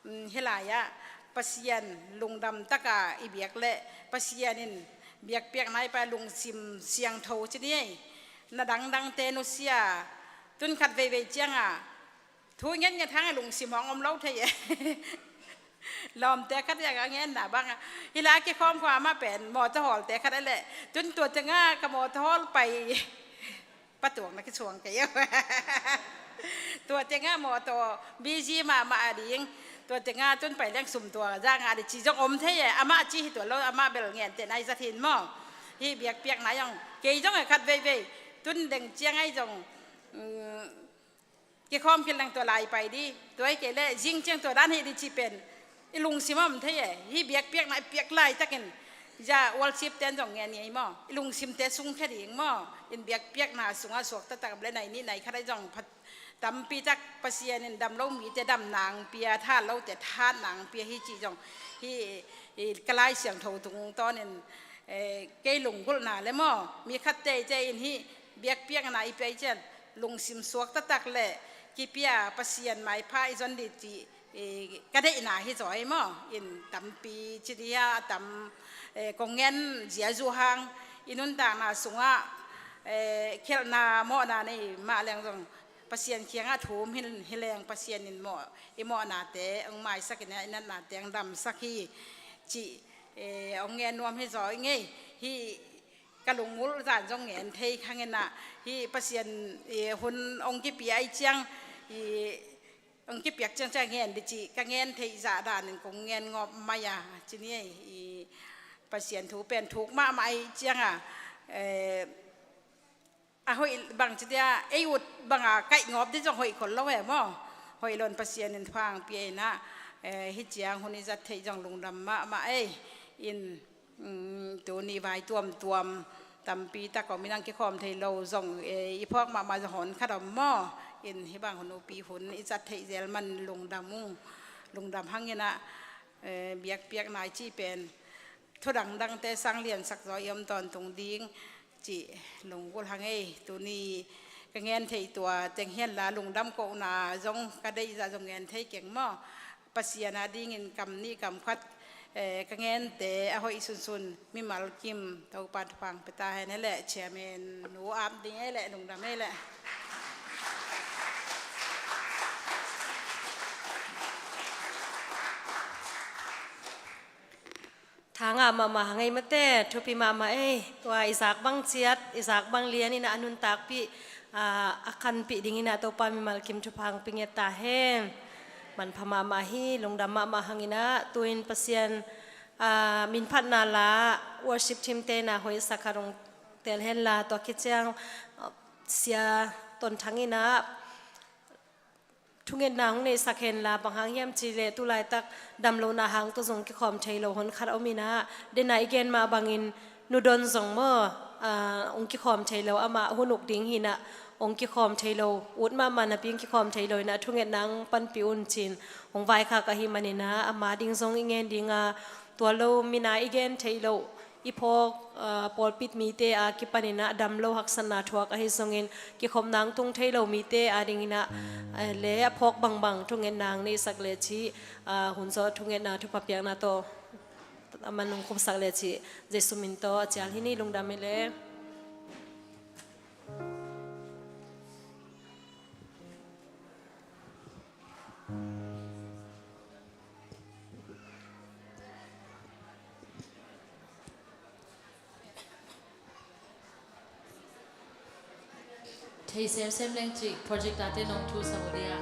Um, hi lai-ah Pasian lungdam taka i biak leh Pasian in biakpiakna i pa lungsim siangtho ci ni ei. Na dangdangte nusia, tun khat veivei cianga thu ngetnget hang a lungsim hong om lo thei e. Lawmte khat a ka ngenna banga, hi lai a kikhawm khua amah pen mawtaw hawlte khat a leh, tun tua tenga ka mawtaw hawl pai patuak na kisuang kei a. Tua tenga mawtaw busy mahmah a ding, tua tenga tun pai leng sum tua zanga a ding ci zong om thei e. Amah ci hi tua lo, amah bel ngentehna i zat hin maw? Hi biakpiakna zong kei zong e khat veivei tun deng ciang ahi zong, um, kikhawm khin leng tua lai pai di, tua hi kei leh zing ciang tua dan hi di ci pen i lungsim a om thei e. Hi biakpiakna i piak laitakin zia worship ten zong ngen ngei maw? I lungsimte sungkhia ding maw? In biakpiakna sunga suak taktak a bel nai nih nai khat ahi zong phat Tampi tak Pasian in dam lo mite dam nang pia, that lote that nang pia hi cih zong hi, hi ka Lai Siangtho tungtawnin, eh, kei lunggulhna le maw, mi khat teitei in hih biakpiakna i pia i cian lungsim suak taktak le kipia Pasian maipha i zon dih cih, eh, ka deihna hi zaw hi maw. In tampi ci dih a tam, eh, kong ngen ziazu hang i nuntakna sungah, eh, khialhna mawhna nei mah leng zong Pasian kiangah thum hi, hi leng Pasian in mawh, i mawhnate hong maisak in a, i natnate hong damsak hi cih, eh, hong ngen nuam hi zaw i ngei hi. Ka lungngulh zan zong ngen thei khang in a, hi Pasian, eh, hun hong kipia i ciang, i hong kipiak ciangciang ngen dih cih ka ngen theih zah danin kong ngen ngawp mai a, ci ni ei, i Pasian thu pen thuk mahmah i ciang a, eh, a hoih bang ci dia, ei ut banga kaih ngawp dih zong hoih khol lo e maw. Hoih lon Pasian in thupha hong pia in a, eh, hi ciang hun i zat theih zong lungdam mahmah ei. In, mm, tuni vai tuamtuam tampi tak om in hong kikhawm thei lo zong, eh, i phawk mahmah zong hong khat om maw. In hih bang hun upi hun i zat theih zel man lungdam ung, lungdam hang in a, eh, biakpiakna i cih pen thu dangdangte sang liansak zaw i om tawntung ding cih lunggulh hang ei. Tuni ka ngen theih tua teng hian la lungdam kohna zong ka deih zah zong ngen thei keng maw. Pasian a dingin kam nih kam khat, eh, ka ngente a hoih sunsun mimal kim Topa thupha hong pia ta hen. Ei leh chairman nu ap ding ei leh lungdam ei leh. Thangah mahmah hang ei mate, thupi mahmah ei. Tua i zak bang ciat, i zak bang lian in a nuntakpih, a, a kanpih ding in a Topa mimal kim thupha hong pia nget ta hen. Manpha mahmah hi, lungdam mahmah hang in a, tu-in Pasian, a, minphatna la, worship team te na hoihsa khat hong tel hen la, tua khit ciang, a, Sia Ton Thang in a, thungetna hong neihsak hen la, bang hang hiam cih leh tulaitak damlohna hang tawh zong kikhawm thei lo hon khat om in a, dena i gen mah bangin Nu Don zong maw, a, hong kikhawm thei lo, amah hun uk ding hi in a, hong kikhawm thei lo, ut mahmah napi hong kikhawm thei lo in a, thungetna hong panpih un ci-in hong vaikhak ahih manin a, ama ding zong i ngen ding a, tua lo mina i gen theih loh, i phawk, aa, pawlpit mite a kipanin a dam lo haksatna thuak ahi zongin kikhopna hong tung thei lo mite adingin a, aa, le a phawk bangbang thungetna hong neihsak le cih, aa, hun zawh thungetna thupha piakna tawh a man hong khupsak le cih Jesu min tawh a cial hi ni. Lungdam hi le. Thei semsem leng cih projector te nong thu sa uh dia.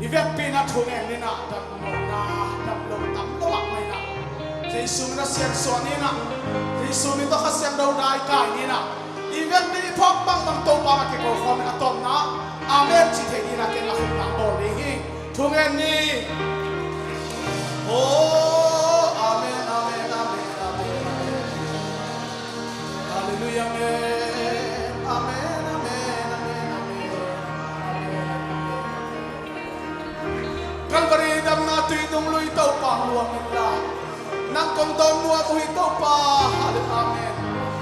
I vekpi-in ah thungen ni in ah, damlohna, damlo, damlo mahmah in ah, Jesu min a siansuah ni in ah, Jesu min tawh Kha Siangtho dai kai ni in ah, i vekpi i phawk bangbang Topa mah kiko khawm in a tawpna, amen ci thei ni in ah ken a khutna bawl ding hi. Thungen ni. Oh, amen, amen, amen, amen, amen. Halleluiah, amen. Amen, amen, amen, amen, amen. Calvary damna tui nung lui Topa, nuam inla, nang kong dawn nuam uh hi Topa. Halleluiah, amen.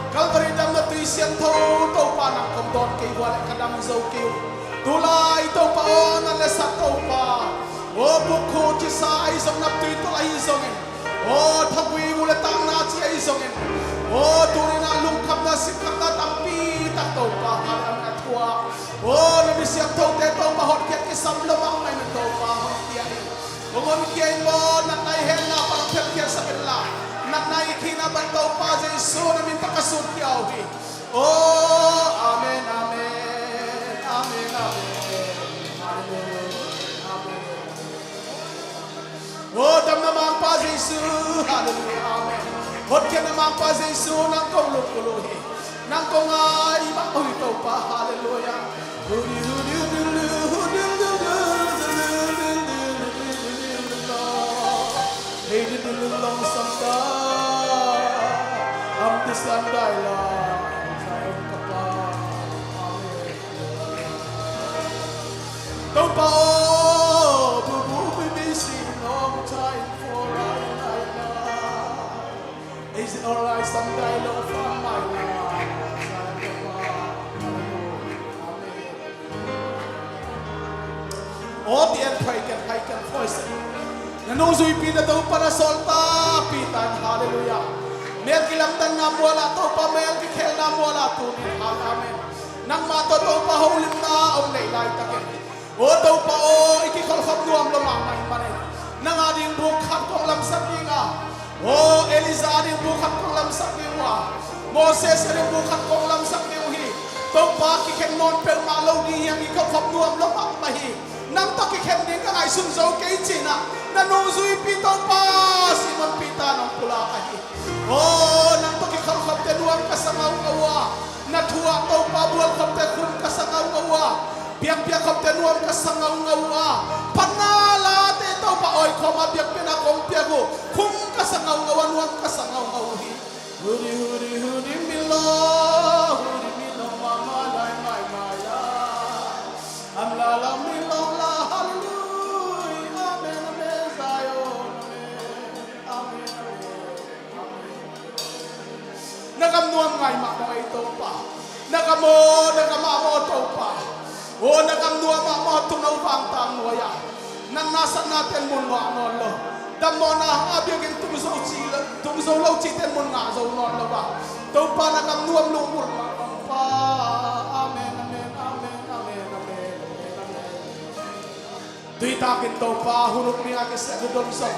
Calvary damna tui siangtho Topa, nang kong dawn kei uh a leh ka dam zo kei uh. Tulai Topa aw, na lehsak Topa aw, bukkhu cisa ahi zong, naptui tawh ahi zongin, aw, thagui, mu le takna ci ahi zongin, aw, tuni in ah lungkhamna, sikkhamna tampi tak Topa, halleluiah, a thuak, aw, na mi siangthote Topa hotkhiat kisam lo mahmah in Topa honkhia in. Hong honkhia in maw, natna i hetna pan hong phiatkhiatsak inla, natna i khihna pan Topa Jesu na min tawh ka sutkhia uh hi. Oh, amen, amen, amen, amen. Halleluiah, amen. Oh, damna Mangpa Jesu, halleluiah, amen. Hotkhiatna Mangpa Jesu, nang kong lungkul uh hi. Nang kong ngai mah uh hi Topa, halleluiah. Topa aw, bu bu bi bi si nong chai for ai ai na. Is it alright? Some dialogue from my life. Amen. All the end, pray can, I can voice it. Na nungzuipi na Topa na sawltakpi ta in, halleluiah. Mel kilamdanna mual ah Topa, mel kikhelna mual ah tuni in, hal, amen. Nangmah tawh Topa holimna om neih laitakin, aw Topa aw, i kikholhkhop nuam lo mahmah ahih manin, nang a ding buk khat kong lamsak ding a, aw Elijah a ding buk khat kong lamsak ding uh a, Moses a ding buk khat kong lamsak ding uh hi. Topa, kikhen nawn peuhmah lo ding hi hang, i kikholhkhop nuam lo mahmah hi. Nang tawh kikhen ding ka ngaihsun zo kei ci-in ah na nungzuipi Topa Simon Peter nong pulak ahi. Aw, nang tawh kikholhkhopte nuam ka sa ngaungau a, na thu ah Topa bualkhopte khum ka sa ngaungau a, biakpiak khopte nuam ka sa ngaungau a, phatna late Topa awikhawm a biakpiakna kong piak uh khum ka sa ngaungau a, nuam ka sa ngaungau uh hi. Huri, huri, huri, mi lo, huri, mi lo, mama, lai, mai, mai, la. Am la la mi lo la, hallelujah, amen, amen, Zion, amen, amen, amen, amen. Na gam nuam ngai mahmah ei Topa. Na gam aw, na gam ah maw Topa. Aw, na gam nuam ah maw, tuuno vangtang nuai ah natna satnate in mun ngah nawn lo. Dammawhna hang a biakinn tung zo ci lo, tung zo lo cihte in mun ngah zo nawn lo a. Topa na gam nuam lunggulh mah Topa. Amen, amen, amen, amen, amen, amen, amen. Tuitakin Topa hun uk mi a kisia dudon zong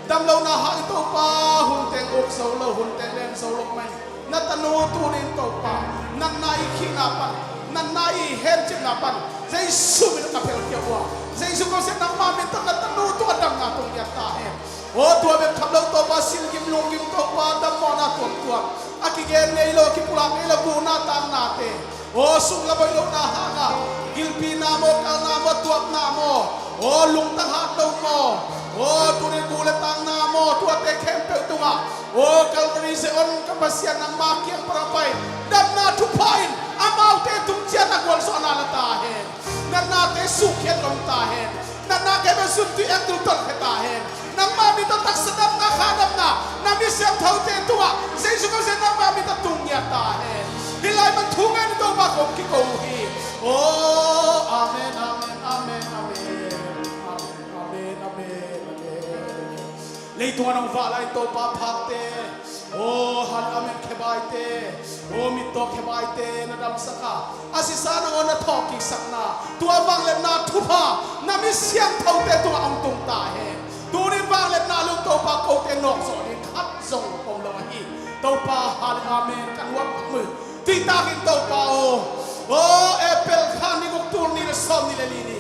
damlohna hang Topa hun teng uk zo lo, hun teng len zo lo mai. Na tanu tuni in Topa natna i khihna pan, natna i hencipna pan Jesu min a ka phelkhia uh a, Jesu Khawsiat nangma min tawh na tanu tungah damna tung ngiat ta hen. Aw tua bek tham lo Topa silgim lunggim Topa dammawhna tuamtuam a kigen ngei lo, a kipulak ngei lo, guhna taknate aw sungla boih lohna hanga gilpina maw, kalna maw, tuapna maw, aw lungtang hat lo maw, aw tuni guh le takna maw, tuate khempeuh tungah aw Calvary Zion ka Pasian nangma kiang pan a pai damna thupha in amaute tung ciat a gualzawhna la ta hen. Natnate sukkhiat lom ta hen. Natna kei bel suntui ek tul tolh khia ta hen. Nangma min tawh taksa damna, kha damna, na mi siangthote tungah Jesu Khawsiat nangma min tawh tung ngiat ta hen. Hih lai pan thu ngen Topa kong kiko uh hi. Aw, amen, amen, amen, amen. Amen, amen, amen, amen. Leitungah nong vah lai Topa phakte, aw hal amen, khebaite, aw mittaw khebaite na damsak a, a sisa nangawn na thawhkiksak na, tua vangliatna thupha na mi siangthote tungah hong tung ta hen. Tuni vangliatna lo Topa kote nawk zawh ding khat zong om lo ahi. Topa hal amen, kan uap mu. Tuitakin Topa aw, aw April kha ni guk, tul nih le sawmnih le li ni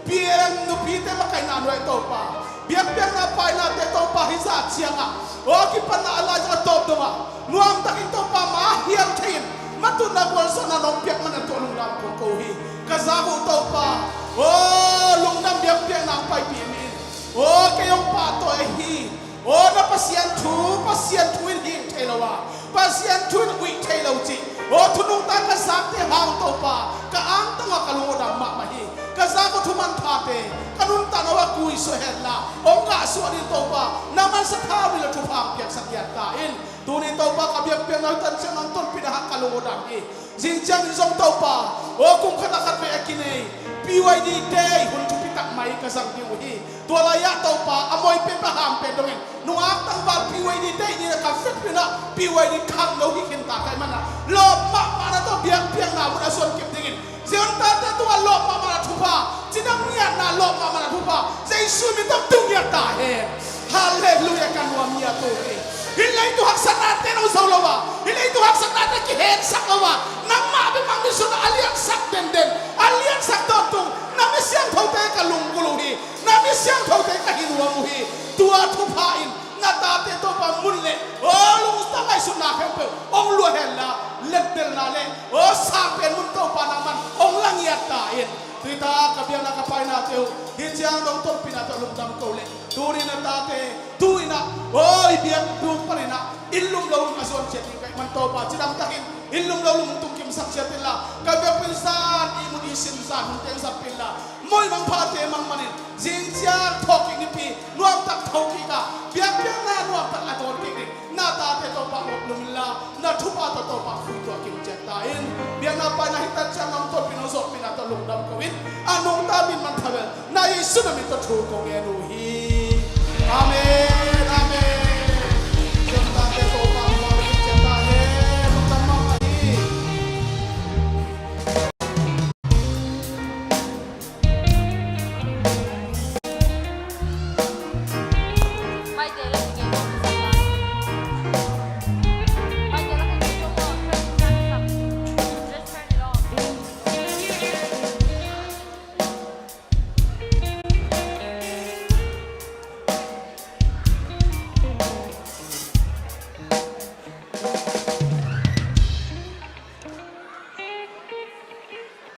P N nupite mah ka Nuai Topa, biakpiakna painate Topa hi zah ciangah, aw kipatna a laizang a tawp dongah nuamtakin Topa ma hial thei in, matutna gualzawhna nong piak man a tuah lungdam kong ko hi. Ka zak uh Topa, aw lungdam biakpiakna ang paipih mi in, aw kei hong pahtawi ahi, aw na Pasian thu, Pasian thu in hing thei lo a, Pasian thu in uih thei lo cih, aw thunungta ka zakte hang Topa, ka angtang a ka lung uh dam mahmah hi. Ka zak uh thuman thate, ka nuntakna uh a kuisuah henla, hong gahsuah ding Topa, na mansa thau ni lo thupha hong piaksak giat ta in. Tuni Topa ka biakpiakna uh tan ciang nang tonpih na hang ka lung uh dam hi. Zing ciangin zong Topa, aw kum khat a khat vei a kinei P Y D Day hun thupi tak mai ka zang ding uh hi. Tua lai-ah Topa a moi pen a ham pen dongin nungak tangval P Y D Day ni-in a ka vekpi-in ah P Y D khangno hi khinta ka hih manin ah lawp mahmahna tawh biakpiakna mun a zuan kip dingin Zion tate tungah lawp mahmahna thupha, cidam ngiatna lawp mahmahna thupha Jesu min tawh tun ngiat ta hen. Halleluiah, ka nuam ngiat uh hi. Hih leitung haksatnate nong zo lo a, hih leitung haksatnate kihensat lo a, nangmah bek mang misuan a liansak denden, a liansak tawntung na mi siangthote ka lunggulh uh hi. Na mi siangthote ka hi nuam uh hi. Tua thupha in na tate Topa mun le aw lungtang ngaihsutna khempeuh hong luah henla, letdelna le aw sang pen mun Topa nangman hong la ngiat ta in. Tua hi ta ka biakna ka painate uh hih ciang nong tonpihna tawh lungdam ko le, tuni na tate tu-in ah aw i biakbuk panin ah inn lum lo lum a zuan ciat ding ka hih man Topa cidam takin inn lum lo lum tungkimsak ciat inla, ka biakpiak zan ihmu ding sin zan hun teng zat pih inla, moi mangphate mang manin zing ciang thawhkik nipi nuamtak thokik a, biakpiakna nuamtak a tawnkik ding na tate Topa hong lum inla, na thupha tawh Topa khuituah kim ciat ta in. Biakna paina hih tan ciang nong tonpih nong zawhpihna tawh lungdam ko in, a nungta min manthavel na Jesu na min tawh thu ko ngen uh hi. Amen.